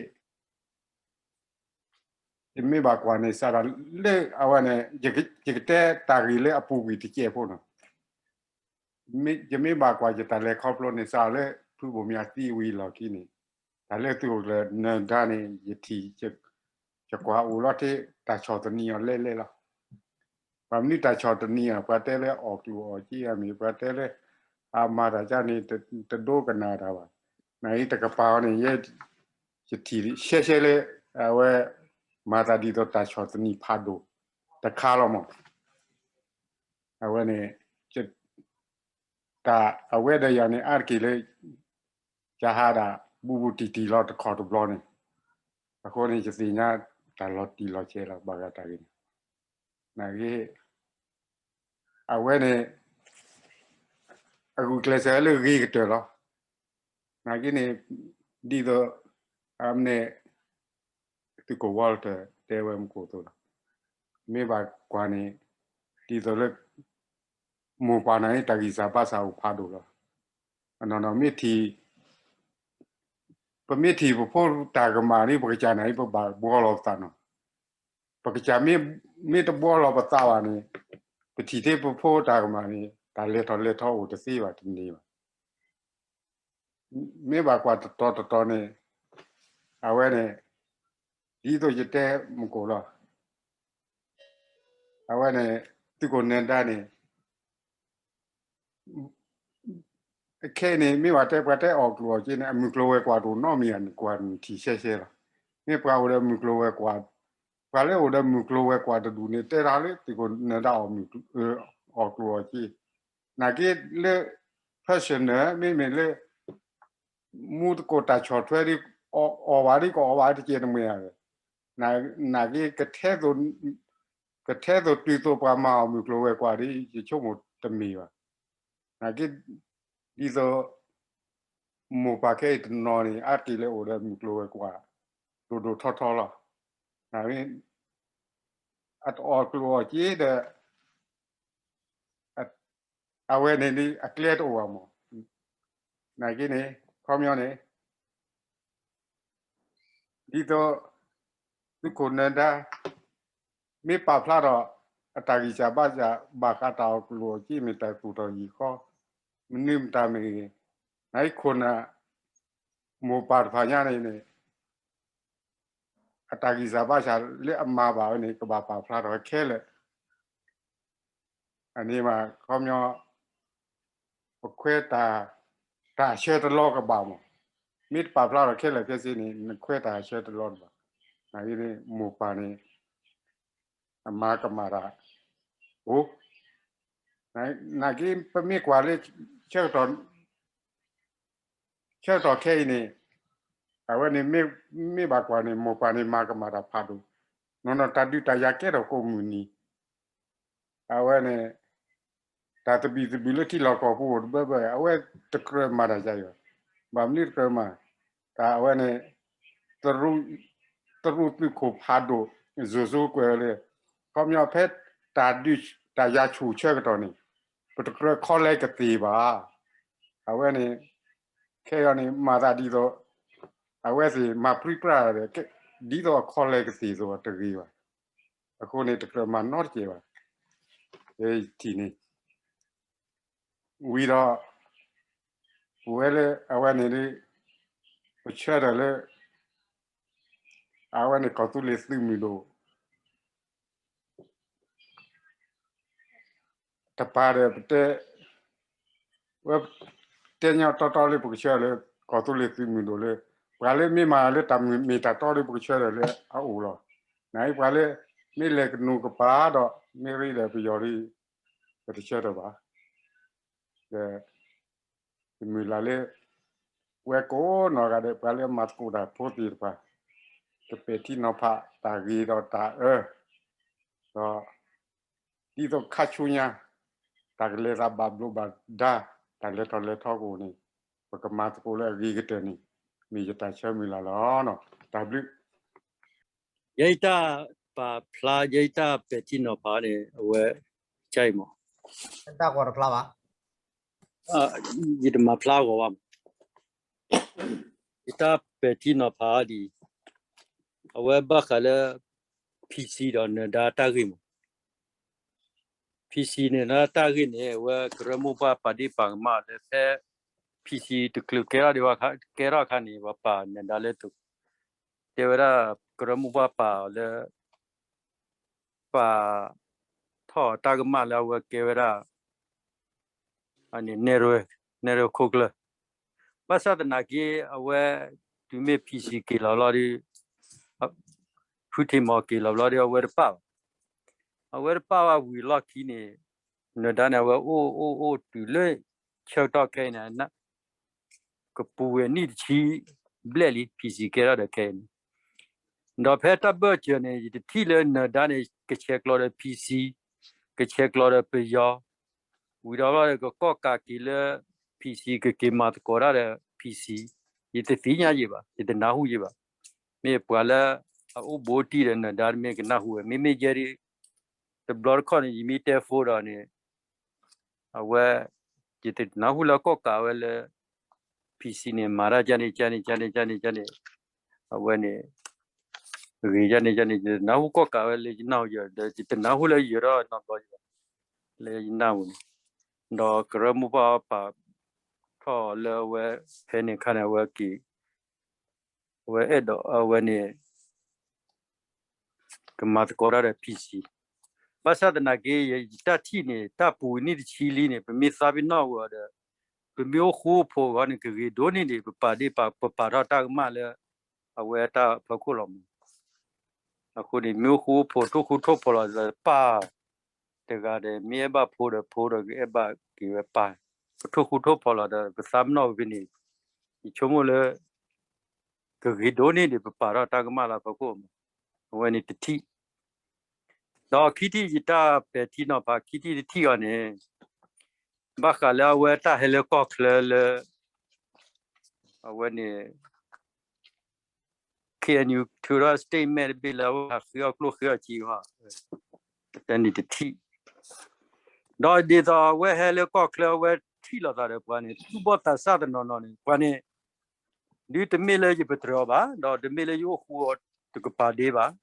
ယမ့ၢ်ဘၣ်ကွၢ်န့ၣ် စးထီၣ်လၢအဝဲန့ၣ် ယကတဲတၢ်ဂ့ၢ်လၢအပူၤကွံာ်တကဲးဖိနီၤ ယမ့ၢ်ဘၣ်ကွၢ်ယတၢ်လဲၤခီဖျိန့ၣ် စးထီၣ်လၢဖုဘိၣ်မၠးသံဝံၤလီၢ်ခံန့ၣ် တၢ်လၢသုးခိၣ်ကျၢၢ်နၢၤဒါန့ၣ် ယထံၣ် ယကွၢ်အိၣ်လီၤထဲတၢ်ဆီၣ်သနံးအီၤလဲၣ်လဲၣ်လီၤ ပှၤမနုၤတၢ်ဆီၣ်သနံးအီၤ ပှၤတဲလၢအီၣ်ကျိၣ်အီၣ်စ့အမ့ၢ် ပှၤတဲလၢ အမၤတၢ်ကါန့ၣ် တဒိကနၣ်တၢ်ဘၣ် နအံၤတကပၤအီၤန့ၣ် ယဲ ယထံၣ်ရှဲရှဲလၢ အဝဲ မၤသးဒ်သိးတၢ်ဆီၣ်သနံးဖးဒိၣ် တခါလီၤမး အဝဲန့ၣ် တၢ်အဝဲဒီးယၤန့ၣ် အါတက့ၢ်လၢ ယဟးဒၣ် ဘူးဘူးတံၢ်တံၢ်လီၤတခီတဘျီန့ၣ် အဃိန့ၣ် ယသ့ၣ်ညါတၢ်လီၤတံၢ်လီၤဆဲးလီၤ ဘၣ်ဃးတၢ်ဂ့ၢ်န့ၣ် နာ်က့ အဝဲန့ၣ် အဂုာ်ကျဲးစၢးလၢဂ့ၤကတၢၢ်လီၤ နာ်က့န့ၣ် ဒ်သိး အမ့ၢ် သုးခိၣ် Walter တဲဝဲမူခိၣ်အသိးလီၤ မ့ၢ်ဘၣ်ကွၢ်န့ၣ် ဒ်သိးလၢ မိၢ်ပၢ်နၤအံၤ တၢ်ဂံၢ်စၢ်ဘါစၢ်အိၣ်ဖးဒိၣ်လီၤ အနီၢ်နီၢ်မ့ၢ်ထံၣ် ပမ့ၢ်ထံၣ်ပဖိတၢ်ကမၣ်န့ၣ် ပကစၢ်နၤအံၤ ပဘၣ်ဘှီလီၤပသးနီၤ ပကစၢ်မ့ၢ်တဘှီလီၤပသးဘၣ်န့ၣ် ပထံၣ်ထဲပဖိတၢ်ကမၣ်န့ၣ် တၢ်လဲၤထီၣ်လဲၤထီအိၣ်တသ့ဘၣ်တန့ၢ်ဘၣ် မ့ၢ်ဘၣ်ကွၢ်တတီၤတတီၤန့ၣ် အဝဲန့ၣ် ဒ်သိးယတဲမူခိၣ်လီၤ အဝဲန့ၣ် သုးခိၣ်နၢၤဒါန့ၣ် ခဲအံၤန့ၣ် မ့ၢ်ပှၤတဲပှၤတဲအီၣ်ကျိၣ်အီၣ်စ့န့ၣ် အမုၢ်ကျိၤဝဲၤကွာ်တအိၣ်နီတမံၤဧါ နကွၢ်နထံၣ်ရှဲရှဲလီၤ မ့ၢ်ပှၤအိၣ်ဒီးမုၢ်ကျိၤဝဲၤကွာ် ပှၤလၢအိၣ်ဒီးမုၢ်ကျိၤဝဲၤကွာ်တဒူၣ်န့ၣ် တဲတၢ်လၢသုးခိၣ်နၢၤဒါအီၣ်မုၢ် အီၣ်ကျိၣ်အီၣ်စ့ နာ်က့လၢ personal မ့မ့ၢ်လၢ မူသကိးတၢ်ဆီၣ်ထွဲဒ် အီၣ်ဘၣ်ဒ်ကအီၣ်ဘၣ်တကဲတမှဲၤဧါ နာ်က့ ကထဲသိးတုၤသိးပှၤမၤအီၣ်မုၢ်ကျိၤဝဲၤကွာ်ဒ် ယဆိကမိၣ်တမ့ၢ်ဘၣ် နာ်က့ ဒ်သိး မိၢ်ပၢ်ခဲအံၤတနီၤန့ၣ် အါတက့ၢ်လၢအိၣ်ဒီးမုၢ်ကျိၤဝဲၤကွာ် ဒိၣ်ဒိၣ်ထီထီလီၤ နာ်က့ အတအီၣ်ကျိၣ်အီၣ်စ့ဒီး အဝဲန့ၣ်ဒ်အကျဲတအိၣ်ဘၣ်မး နာ်က့န့ၣ် ခီပညီန့ၣ် ဒ်သိး သုးခိၣ်နၢၤဒါ မ့ၢ်ပာ်ဖျါထီၣ် အတၢ်ဂံၢ်စၢ်ဘါစၢ် ဘၣ်ဃးတၢ်အီၣ်ကျိၣ်အီၣ်စ့ မ့ၢ်တၢ်သူၣ်ထီၣ်ယံာ်ဃီ မနုၤမတၤမ့ၢ်ဂ့ၤ နာ်က့ခိၣ်နၢ် မိၢ်ပၢ်တဖၣ်ညါန့ၣ်န့ၣ် အတၢ်ဂံၢ်စၢ်ဘါစၢ်လၢအမၤဘၣ်ဝဲန့ၣ် ကဘၣ်ပာ်ဖျါထီၣ်ခဲလၢာ် အန့ၣ်ဘၣ် ခီပညီ ပခွဲးတၢ် တၢ်ဆၢတလီၢ်ကဘၣ်မး မ့ၢ်တပာ်ဖျါထီၣ်ခဲလၢာ်ခဲဆ့န့ၣ် နခွဲးတၢ်ဆၢတလီၢ်တဘၣ် နာ်က့န့ၣ် မိၢ်ပၢ်န့ၣ် အမၤကမၣ်တၢ် အိၣ် နာ်က့ ပမ့ၢ်ကွၢ်လၢ ဆၢကတီၢ်ခဲအံၤန့ၣ် အဝဲန့ၣ် မ့ၢ်ဘၣ်ကွၢ်န့ၣ် မိၢ်ပၢ်န့ၣ်မၤကမၣ်တၢ်ဖးဒိၣ်, နီၢ်နီၢ်တၢ်ဒုးတၢ်ယၤကဲထီၣ်ကိးမုၢ်နံၤ, အဝဲန့ၣ် တၢ်သဘံၣ်သဘုၣ်လၢထံလီၢ်ကီၢ်ပူၤအိၣ်တဘၢဘၢ, အဝဲတကြၢးမၤတၢ်ယၤအံၤဘၣ်. ဘၣ်မနုၤတကြၢးမၤ, တၢ်အဝဲန့ၣ် သရူးသုးခိၣ်ဖးဒိၣ် စိၤစိကွဲးဝဲလၢ ခီပညီဖဲတၢ်ဒုးတၢ်ယၤဆူၣ်ဆၢကတီၢ်န့ၣ် ပတကြၢးခီလဲကသ့ၣ်ဘၣ်. အဝဲန့ၣ် ခဲအံၤန့ၣ် မၤသးဒ်သိး အဝဲသ့ၣ်မၤပြံပြါဒီး ဒ်သိးအခီလဲကသ့ၣ်အသိးတဂ့ၤဘၣ်. အဃိန့ၣ် တကြၢးမၤနီတစဲးဘၣ်. ယထံၣ်န့ၣ် ဝံၤဒီး ပဝဲလၢအဝဲန့ၣ်ဒ် ပဆၢထၢၣ်လၢ အဝဲန့ၣ်ကီၢ်သူလ့ၤသုးမုၢ်ဒိၣ် တပၤဒီး ပတဲ ဝဲတဲညီတီတီလၢပကဆၢထၢၣ်လၢ ကီၢ်သူလ့ၤသုးမုၢ်ဒိၣ်လၢ ပှၤလၢမ့ၢ်မၤလၢတၢ်မ့ၢ်တၢ်တီဒီး ပကဆၢထၢၣ်လၢအအိၣ်လီၤ. နအံၤပှၤလၢ မ့ၢ်လဲၤကနူၤကပၤဒီး မ့ၢ်ရ့ဒီးပယီၤဒီး ပတဆၢထၢၣ်ဘၣ်. ဒီး တမုၢ်လၢ်လၢ ပဝဲကိးနီၢ်ဂၤဒဲး ပှၤလၢအမၤသကိးတၢ်ဖိသ့ၣ်တဖၣ် ကပဲာ်ထံနီၤဖးတၢ်ဂ့ၤဒီးတၢ်အၢ ဒီး ဒ်သိးခါဆူညါ တၢ်ကလဲၤသးဘၣ်ဘျိးဘၣ်ဒါ တၢ်လဲၤထီၣ်လဲၤထီကအိၣ်န့ၣ် ပကမၤသကိးလၢအဂ့ၤကတၢၢ်န့ၣ် မ့ၢ်ယတၢ်ဆၢမုၢ်လၢ်လီၤ. တၢ်ဘျုး ယဲယတၢ်ပာ်ဖျါ ယဲယတၢ်ပဲာ်ထံနီၤဖးန့ၣ် အဝဲ ကါအံၤမး တၢ်ကွၢ်တဖျါဘၣ် ယတမၤဖျါဂီၤဘၣ်မး ယတၢ်ပဲာ်ထံနီၤဖးဒ်အံၤ အဝဲဘၣ်ဃးလၢ PC ဒီးနၢၤဒါတၢ်ဂ့ၢ်မး PC နၢၤဒါတၢ်ဂ့ၢ်န့ၣ် အဝဲကရၢမိၢ်ပှၢ်ပာ်ဒ့ၣ်ပာ်ကမၣ်လၢဖဲ PC တချုးကဲထီၣ်ဒံးဘၣ် ကဲထီၣ်အခါန့ၣ် ပှၤပာ်နၢၤဒါလၢ တဲဝဲဒၣ် ကရၢမိၢ်ပှၢ်ပာ်အီၤလၢ ပာ်ထီၣ်တၢ်ကမၣ်လၢအဝဲကဲဝဲဒၣ် နဲၣ်ရွဲၣ်ခိၣ်ကျၢၢ် ဘၣ်ဆၣ်သနာ်က့ အဝဲ တုၤမ့ၢ် PC က့ၤလီၤဘျီဒီး ဖုထံးမီၤက့ၤလီၤဘျီဒီး အဝဲတပာ်ဘၣ် အဝဲတပာ်ဘၣ်ဝံၤလီၢ်ခံန့ၣ် နၢၤဒါန့ၣ် အဝဲအိၣ်အိၣ်အိၣ်တုၤလၢ ဆၢကတီၢ်ခဲအံၤန့ၣ် ကပူၤဝဲနံၣ်တဆံဘျဲၣ်လံ PC ကဲထီၣ်ဒီးခဲအံၤန့ၣ် ဒီးဖဲတၢ်ဘၢၣ်စၢၤန့ၣ် ယတထံၣ်လၢနၢၤဒါန့ၣ် ကဆဲးကျိးဒီး PC ကဆဲးကျိးဒီးပယီၤ ဝံၤဒီးဘျီဒီးကကီၣ်ကးက့ၤလၢ PC ကက့ၤမၤသကိးတၢ်ဒီး PC ယတသ့ၣ်ညါယံၤဘၣ် ယတနၢ်ဟူယံၤဘၣ် မ့ၢ်ပှၤလၢအအိၣ်ဘူးတံၢ်ဒီးနၢၤဒါမ့ၢ်ကနၢ်ဟူဝဲ မ့မ့ၢ်ယဲဒ် တဘျီတခီၣ်န့ၣ် ယမ့ၢ်တဲ phone ဒီးန့ၣ် အဝဲ ယတနၢ်ဟူလၢကီၣ်ကးဝဲလၢ PC န့ၣ် မၤတၢ်ကန့ၣ် ကန့ၣ် ကန့ၣ် ကန့ၣ် ကန့ၣ် အဝဲန့ၣ် ဂ့ၤကန့ၣ် ကန့ၣ် ယတနၢ်ဟူကီၣ်ကးဝဲလၢယနၢ်ဟူယဒီး ယတနၢ်ဟူလၢယဒီးနီတဘျီယဘၣ် လၢယနၢ်ဟူန့ၣ် ဒီးကရၢမိၢ်ပှၢ်ပာ်ထီၣ်လၢအဝဲ ဖဲန့ၣ်အခါန့ၣ် အဝဲက့ၤ အဝဲအဲၣ်ဒိးအဝဲန့ၣ် ကမၤသကိးတၢ်ဒီး PC ဘၣ်ဆၣ်သနာ်က့ ယတၢ်ထံၣ်န့ၣ် တၢ်ပူၤဝံၤနံၣ်တဆံလံန့ၣ် ပမ့ၢ်သးပ့ၤနီၣ်ဝဲဒီး ပမ့ၢ်အိၣ်ဃူအိၣ်ဖိးအဂီၢ်န့ၣ် ကဂ့ၤဒိၣ်န့ၢ်ဒံး ပပာ်ဒ့ၣ်ပာ် ပပာ်ထီၣ်တၢ်ကမၣ်လၢ အဝဲတၢ်ဖီခိၣ်လီၤမး အဃိန့ၣ် မ့ၢ်အိၣ်ဃူအိၣ်ဖိး ထိၣ်ဃူထိၣ်ဖိးလီၤဒီးပၢ် တဂၤဒီး မ့ၢ်အဲၣ်ဘၣ်ဖိဒီးဖိဒီး ကအဲၣ်ဘၣ်က့ၤဝဲပၢ် ပထိၣ်ဃူထိၣ်ဖိးလီၤဒီး ပသးပ့ၤနီၣ်ဝဲဖဲန့ၣ် ယဆိကမိၣ်လၢ ကဂ့ၤဒိၣ်န့ၢ်ဒံး ပပာ်ထီၣ်တၢ်ကမၣ်လၢအဖီခိၣ်မး အဝဲန့ၣ်တထံၣ် ဒီးခံထံၣ်ယတၢ်ပဲာ်ထံနီၤဖး ခံထံၣ်တထံၣ်အီၤန့ၣ် ဘၣ်ဃးလၢအဝဲတၢ်ဟဲလၢကီၢ်ချၢလၢ အဝဲန့ၣ် KNU ထုးထီၣ် statement တဘ့ၣ်လၢအဝဲဟးဃ့အီၣ်ကျိၣ်ဃ့အီၣ်စ့ဟီ တၢ်န့ၣ်တထံၣ် ဒီးဒ်သိးအဝဲဟဲလၢကီၢ်ချၢ အဝဲထံၣ်လိာ်သးဒီးပှၤန့ၣ် သူၣ်ဘီၣ်သးစၢ်တနီၤနီၤန့ၣ် ပှၤန့ၣ် ဒ်တမ့ၢ်လၢယပတြၢၤအီၤဘၣ် ဒီးတမ့ၢ်လၢယအိၣ်ဃူအီၤတကပၤဒ့ဘၣ် ဒ်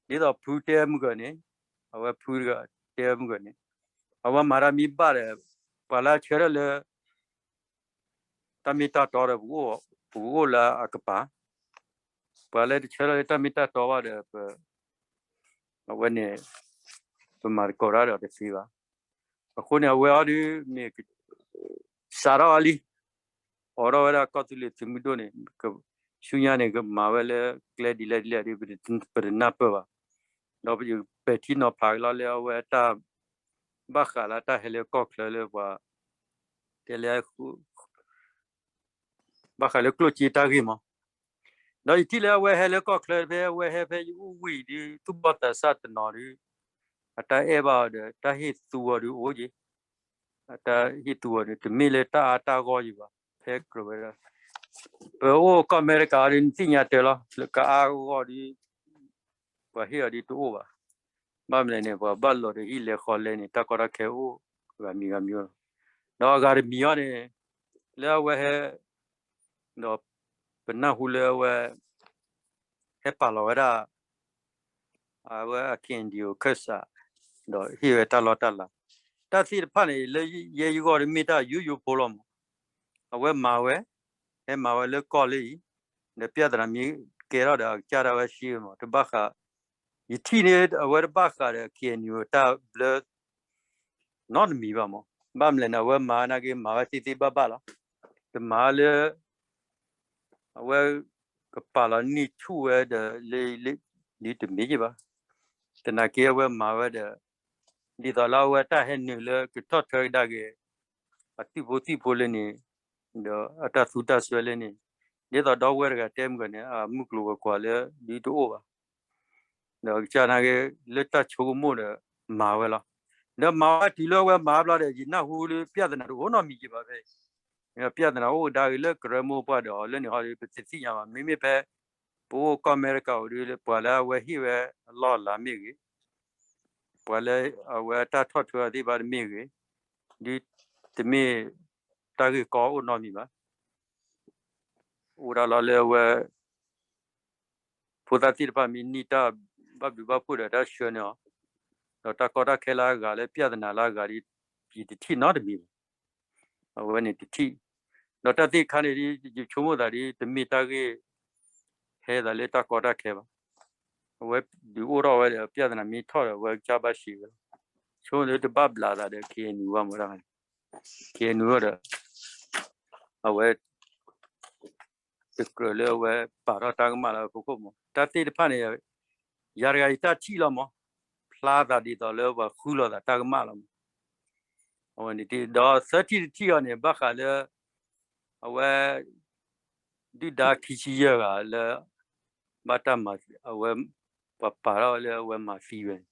သိးဖုတဲမုၢ်ဂၢၢ်န့ၣ် အဝဲဖုတဲမုၢ်ဂၢၢ်န့ၣ် အဝဲမၤတၢ်မ့ၢ်ဘၣ်ဒီး ပှၤလၢအဆၢထၢၣ်လၢ တၢ်မ့ၢ်တၢ်တီဒီး ပကအိၣ်လၢအကပၤ ပှၤလၢတဆၢထၢၣ်လၢတၢ်မ့ၢ်တၢ်တီဘၣ်ဒီး ပ အဝဲန့ၣ် ပမၤသကိးတၢ်ဒီးတသ့ဘၣ်. အဃိန့ၣ် အဝဲအီၤဒုးမ့ၢ် စးထီၣ်အီၤလံ အိးထီၣ်ဝဲဒၣ်ကီၢ်သူလ့ၤသုးမုၢ်ဒိၣ်န့ၣ် ဆူညါန့ၣ် ကမၤဝဲလၢကျဲဒ်လဲၣ်ဒ်လဲၣ်ဒီး ပတနၢ်ပၢၢ်ဘၣ်. ဒီးပပဲာ်ထံနီၤဖးက့ၤလီၤလၢအဝဲတၢ် ဘၣ်ဃးလၢတၢ်ဟဲလၢကီၢ်ချၢလၢပှၤ တဲလၢ ဘၣ်ဃးလၢကျိၣ်စ့တၢ်ဂ့ၢ်မး, ဒီးယထံၣ်လၢအဝဲဟဲလၢကီၢ်ချၢဖဲအဝဲဟဲဖဲယအိၣ်ဝံၤဒုး သူၣ်ဘီၣ်သးစၢ်တနီၤဒုး အတၢ်အဲၣ်ဘၣ်အီၤဒီး တၢ်ဟ့ၣ်သူအီၤဒုးအိၣ်က့ၤ, တၢ်ဟ့ၣ်သူအီၤဒုး တမ့ၢ်လၢတၢ်အါတၢ်ဂီၢ်ယံၤဘၣ်, ဖဲကြၢးဝဲဒၣ် ပအိၣ်ကီၢ်အမဲရကၤအီၤဒုး နသ့ၣ်ညါတၢ်လီၤ, လၢကအါဂီၢ်ဒုး ပှၤဟ့ၣ်အီၤဒုးတအိၣ်ဘၣ်. ဘၣ်မနုၤလဲၣ်န့ၣ် ပှၤဘၣ်လီၤဒီးဟံၣ်လဲၤဃီလဲန့ၣ် တၢ်ကီတၢ်ခဲအိၣ်ဂၤမံၤဂၤမံၤလီၤ. ဒီးအဂၤတမံၤအီၤန့ၣ် လၢအဝဲဟဲ ဒီးပနၢ်ဟူလၢအဝဲ ဟဲပာ်လီၤဝဲဒၣ် အဝဲအ KNDO ခၢၣ်စး ဒီးဟ့ၣ်ဝဲတၢ်လီၢ်တၢ်လၤ တၢ်သ့ၣ်တဖၣ်န့ၣ် လၢယဲယဂီၢ်ဒ်မ့ၢ်တၢ်ယိယိဖိလီၤမး. အဝဲမၤဝဲ ဟဲမၤဝဲလၢကီၢ်လၢအံၤ ဒီး ပြဿနာ မ့ၢ်ကဲထီၣ်ဒီးအကစၢ်ဒၣ်ဝဲစ့ဝဲမး တဘၣ်ဃး ယထံၣ်န့ၣ် အဝဲတဘၣ်ဃးဒီး KNU တၢ်ဘျၢ နီတမံၤဘၣ်မး. ဘၣ်မနုၤလဲၣ်န့ၣ် အဝဲမၤနာ်က့ မၤဝဲသ့သ့ဘၣ်ဘၣ်လီၤ. တမၤလၢ အဝဲ ကပာ်လီၤန့ၢ်ဆူၣ်ဝဲဒီး လၢ ဒ်တမ့ၢ်ယဘၣ်. သနာ်က့အဝဲမၤဝဲဒီး ဒ်သိးလၢအဝဲတၢ်ဟဲနုာ်လၢကထီၣ်ထွဲကဒါက့ၤ အသုးဖိသံၣ်ဖိလၢန့ၣ် ဒီးအတၢ်သူတၢ်စွဲလၢန့ၣ် ဒ်သိးဒီပုၢ်ဝဲၢ်တဂၤတဲမုၢ်ဂီၤန့ၣ် အမုၢ်ကျိၤဝဲၤကွာ်လၢဒ်တအိၣ်ဘၣ်. ဒီးကစၢ်နာ်က့ လၢတၢ်ဆိကမိၣ်ဒီးမၤဝဲလီၤ. ဒီးမၤဝဲတုၤလၢအဝဲမၤဘျီဒီး ယနၢ်ဟူလၢ ပြဿနာ တအိၣ်နီတမံၤက့ၤဘၣ်ဖဲ ပြဿနာ အိၣ်ကဒါက့ၤလၢကရၢမိၢ်ပှၢ်ဒီးအီၤလၢန့ၣ်ဟီဒီး ပတသ့ၣ်ညါဘၣ်. မ့မ့ၢ်ဖဲ ပအိၣ်ကီၢ်အမဲရကၤအိၣ်ဒီး ပှၤလၢအဝဲဟ့ၣ်ဝဲအလီၢ်အလၤမ့ၢ်ဂ့ၤ, ပှၤလၢအဝဲအတၢ်ထီၣ်ထွဲအီၤသ့ၣ်တဖၣ်တမ့ၢ်ဂ့ၤ, ဒ်တမ့ၢ်တၢ်ဂ့ၢ်ကီအိၣ်နီတမံၤဘၣ်. အိၣ်ဒၣ်လီၤလၢအဝဲ ဖိသၣ်သ့ၣ်တဖၣ်မ့ၢ်န့ၢ်တၢ်ဘၣ်ဘျုးဘၣ်ဖှိၣ်ဒီးတၢ်ဆှၢန့ၢ်အီၤ, ဒီးတၢ်ကီတၢ်ခဲလၢအဂၤလၢ ပြဿနာ လၢအဂၤဒီး ယတထံၣ်နီတမံၤဘၣ်. အဝဲန့ၣ်တထံၣ်, ဒီးတၢ်သ့ၣ်တခါန့ၣ်ဒီး ယဆိကမိၣ်သးဒီး တမ့ၢ်တၢ်ဂ့ၢ် ဟဲသးလၢတၢ်ကီတၢ်ခဲဘၣ်. အဝဲဒုးအိၣ်ထီၣ်ဝဲဒီး ပြဿနာ မ့ၢ်ထီၣ်ဒီး အဝဲကစၢ်ဘၣ်စံးဝဲလီၤ. ဆိကမိၣ်လၢတဘၣ်ဘျးသးဒီး KNU ဘၣ်မးဒၣ်, KNU ဒီး အဝဲ တကြၢးလၢအဝဲပာ်ထီၣ်တၢ်ကမၣ်လၢအဖီခိၣ်မး. တၢ်သ့ၣ်တဖၣ်န့ၣ် ယၤတဂၤယတၢ်ထံၣ်လီၤမး, ဖျါသးဒ်သိးလၢပှၤဃုလိာ်သးတၢ်ကမၣ်လီၤမး. အဝဲန့ၣ်တ, ဒီးသၢထံၣ်တထံၣ်အီၤန့ၣ် ဘၣ်ဃးလၢ အဝဲ ဒုၣ်ဒါခံဆံယဲၢ်ဂၤလၢ ဘၣ်တၢ်မၤ, အဝဲ ပှၤပာ်ထီၣ်လၢအဝဲမၤသံဝဲန့ၣ်,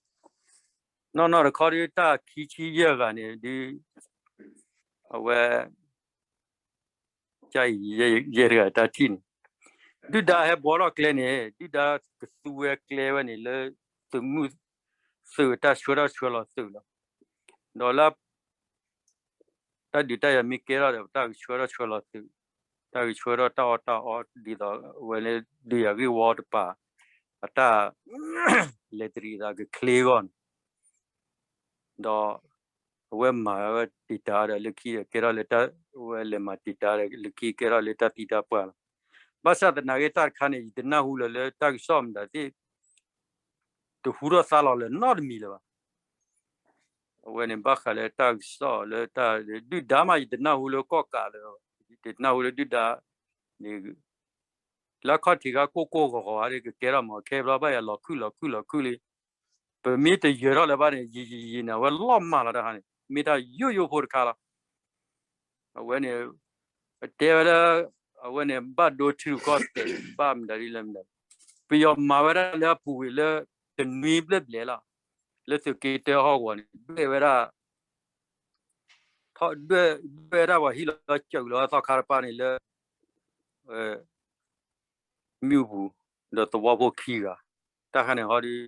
နီၢ်နီၢ်တခီဒီး တၢ်ခံဆံယဲၢ်ဂၤန့ၣ်ဒီး အဝဲ ကၢ်အံၤ ယဲတဂၤတၢ်ထံၣ်န့ၣ်, ဒုၣ်ဒါဟဲဘှီထီၣ်ကျဲန့ၣ် ဒုၣ်ဒါကသူဝဲကျဲဝဲန့ၣ်လၢ သုးမုၢ်, သုးတၢ်ဆှၢထီၣ်ဆှၢလီၤသုးလီၤ. ဒီးလၢ တၢ်ဒုးတၢ်ယၤမ့ၢ်ကဲထီၣ်ဒီး တၢ်ကဆှၢထီၣ်ဆှၢလီၤသုး, တၢ်ကဆှၢထီၣ်တၢ်အီၣ်တၢ်အီဒ်သိး အဝဲလၢဒုးယၤဂ့ၢ်ဝီတပၤ အတၢ် လဲၤတရံးသးကချ့အဂီၢ်န့ၣ် ဒီး အဝဲမၤဝဲတံာ်တာ်ဒီးလၢခံဒီး ကဲထီၣ်လၢတၢ်, အဝဲလဲၤမၤတံာ်တာ်ဒီးလၢခံ ကဲထီၣ်လၢတၢ်သံတၢ်ပှၢ်လီၤ. ဘၣ်ဆၣ်သနာ်က့တၢ်တခါန့ၣ် ယတနၢ်ဟူလၢၤလၢတၢ်ကစီၣ်မတၤသ့ၣ် တဟူထီၣ်သါလီၤလၢၤနီတမံၤလၢၤဘၣ်. အဝဲန့ၣ်ဘၣ်ဃးလၢတၢ်ကစီၣ်လၢတၢ်ဒုၣ်ဒါမး ယတနၢ်ဟူလၢကီၣ်ကးလၢၤဘၣ်, ယတနၢ်ဟူလၢဒုၣ်ဒါန့ၣ် လၢခီၣ်ထံးခါကိၢ်ကိၢ်ဂီၤဂီၤဧါ ကကဲထီၣ်မး ခဲဘျီဘၣ်ယၤလီၤခုၣ်လီၤခုၣ်လီၤခုၣ်လံ. ပမ့ၢ်တယၢၤထီၣ်လၢၤဘၣ်န့ၣ် ယံာ်ယံာ်ယံာ်န့ၣ် အဝဲလီၤမၢ်လီၤတၢ်ဟါန့ၣ် မ့ၢ်တၢ်ယိယိဖိတခါလီၤ. အဝဲန့ၣ် ပတဲဝဲဒၣ် အဝဲန့ၣ် ဘၣ်ဒိထံရူၢ်ကီၢ်သဲး ဘၣ်မတၤဒ်လဲၣ်မတၤ, ပယီၤမၤဝဲဒၣ်လၢအပူၤကွံာ်လၢ တနွံဘျဲၣ်ဘျဲၣ်လီၤ. လၢသုးက့တၢဟီၣ်ကဝီၤန့ၣ် ဒွဲၣ်ဝဲဒၣ် ထီၣ်ဒွဲၣ်, ဒွဲၣ်ဝဲဒၣ်ပှၤဟံၣ်လီၤစၢၤလီၤသီခါတပၤန့ၣ်လၢ မ့ၣ်အူပူၤ ဒီးသဝီဖိခံဂၤ, တၢ်ခါန့ၣ်ဟီဒီး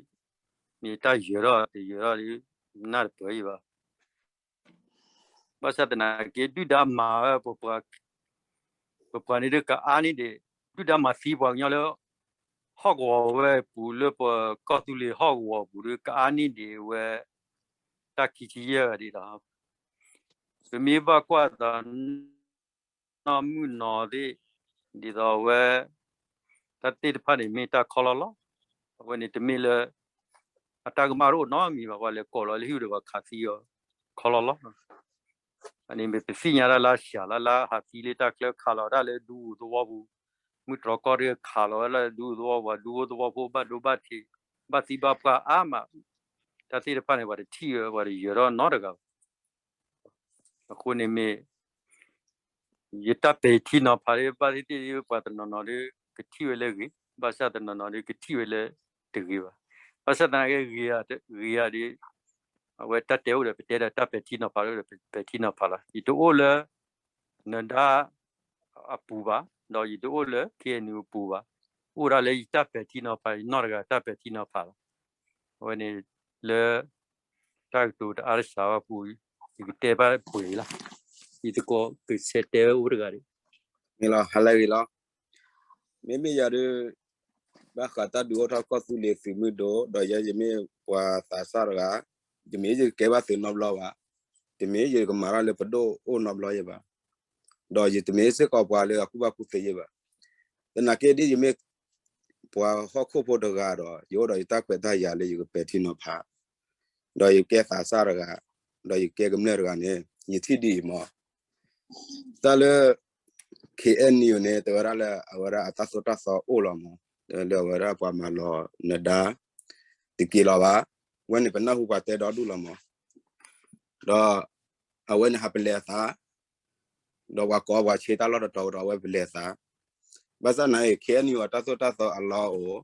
မ့ၢ်တၢ်ယၢၤထီၣ်တယၢၤထီၣ်ဒီး နၢ်တပၢၢ်ယံၤဘၣ်. ဘၣ်ဆၣ်သနာ်က့ ဒုၣ်ဒါမၤဝဲ ပပှၤန့ၣ်ဒုးကအါန့ၢ်ဒံး, ဒုၣ်ဒါမၤသံပှၤကညီလၢ ဟီၣ်ကဝီၤဝဲပူၤလၢပကီၢ်သူလ့ၤဟီၣ်ကဝီၤပူၤဒီး ကအါန့ၢ်ဒံးဝဲ တၢ်ခံဆံယဲၢ်ဂၤဒံးလီၤ. ပမ့ၢ်ဘၣ်ကွၢ်သး နီၢ်မုၢ်နီၢ်သ့ၣ် ဒ်သိးအဝဲ တၢ်သ့ၣ်တဖၣ်န့ၣ်မ့ၢ်တၢ်ခီလီလီၤ. အဝဲန့ၣ်တမ့ၢ်လၢ အတၢ်ကမၣ်တအိၣ်နီတမံၤဘၣ်, ပှၤလဲၤကိးလီၤလၢဟံၣ်ဒီးပှၤခးသံအီၤ ခီလီလီၤ. အန့ၣ်မ့ၢ်ပသ့ၣ်ညါတၢ်လၢအစှၤလၢ လၢဟးသံလၢတၢ်ချၢခးလီၤတၢ်လၢဒူသဝီပူၤ, မုၢ်တြီၤကီၢ်တခးလီၤဝဲလၢဒူသဝီပူၤ, ဒူသဝီဖိဘၣ်ဒိဘၣ်ထံး ဘၣ်သံဘၣ်ပှၢ်အါမး တၢ်သ့ၣ်တဖၣ်န့ၣ် ပှၤတထံၣ်ဝဲ ပှၤတယၢၤထီၣ်နီတဂၤဘၣ်. အဃိန့ၣ်မ့ၢ် ယတၢ်ပဲာ်ထံနီၤဖးဒီး ဘၣ်သ့ၣ်သ့ၣ် ပှၤတနီၤနီၤဒီး ကထံၣ်ဝဲလၢဂ့ၤ, ဘၣ်ဆၣ်တနီၤနီၤဒီး ကထံၣ်ဝဲလၢတဂ့ၤဘၣ်. ဘၣ်ဆၣ်သနာ်က့ ဂ့ၤဧါဒီး အဝဲတၢ်တဲအိၣ်ဒီး ပတဲဒီးတၢ်ပဲာ်ထံနီၤဖးဒီး ပဲာ်ထံနီၤဖးလီၤ. ယတအိၣ်လၢ နဒါ အပူၤဘၣ်, ဒီးယတအိၣ်လၢ ခ့ၣ်အဲၣ်ယူၣ် အပူၤဘၣ်. အိၣ်ဒၣ်လၢယတၢ်ပဲာ်ထံနီၤဖး ယနီၢ်တဂၤတၢ်ပဲာ်ထံနီၤဖးလီၤ. အဝဲန့ၣ် လၢ တၢ်ကတိၤတအါတစှၤဘၣ်ပူၤ ယကတဲဘၣ်ပှဲၤအံၤလီၤ. ယသကိးကဆဲးတဲဝဲအိၣ်တဂၤဒံး မ့ၢ်လီၤ ဟါလၢအဂ့ၤလီၤ. မ့မ့ၢ်ယၤဒီး ဘၣ်ဃးတၢ်ဒုးအိၣ်ထီၣ်ကီၢ်သူလ့ၤသုးမုၢ်ဒိၣ် ဒီးယဲယမ့ၢ်ပှၤသးစၢ်တဂၤ, တမ့ၢ်ယကကဲဘၣ်သုးနီတဘျီဘၣ်, တမ့ၢ်ယကမၤတၢ်လၢပဒိၣ်အိၣ်နီတဘျီယဲဘၣ်, ဒီးယတမ့ၢ်စ့ၢ်ကီးပှၤလၢအကူၣ်ဘၣ်ကူၣ်သ့ယဲဘၣ်. သနာ်က့ဒ်ယမ့ၢ် ပှၤဟီၣ်ခိၣ်ဖိတဂၤဒီး ယအိၣ်ဒီးယတၢ်ခွဲးတၢ်ယာ်လၢယကပဲာ်ထံနီၤဖး, ဒီးယကဲသးစၢ်တဂၤ, ဒီးယကဲကမျၢၢ်တဂၤန့ၣ် ယထံၣ်ဒ်အံၤမး တၢ်လၢ ခ့ၣ်အဲၣ်ယူၣ် န့ၣ် တဲဝဲဒၣ်လၢအဝဲဒၣ်အတၢ်သိၣ်တၢ်သီအိၣ်လီၤမး, လၢအဝဲဒၣ်ပှၤမၤလီၤနဒါ တက့ၤလီၤဘၣ်, ဝဲန့ၣ်ပနၢ်ဟူပှၤတဲဒီဒူၣ်လီၤမး, ဒီး အဝဲန့ၣ်ဟးပလဲၤအသး, ဒီးပှၤကိးပှၤဆ့တၢ်လီၢ်တတီၤဒီးအဝဲပလဲၤအသး, ဘၣ်ဆၣ်နာ်အံၤ ခ့ၣ်အဲၣ်ယူၣ် အတၢ်သိၣ်တၢ်သီအလီၢ်အိၣ်,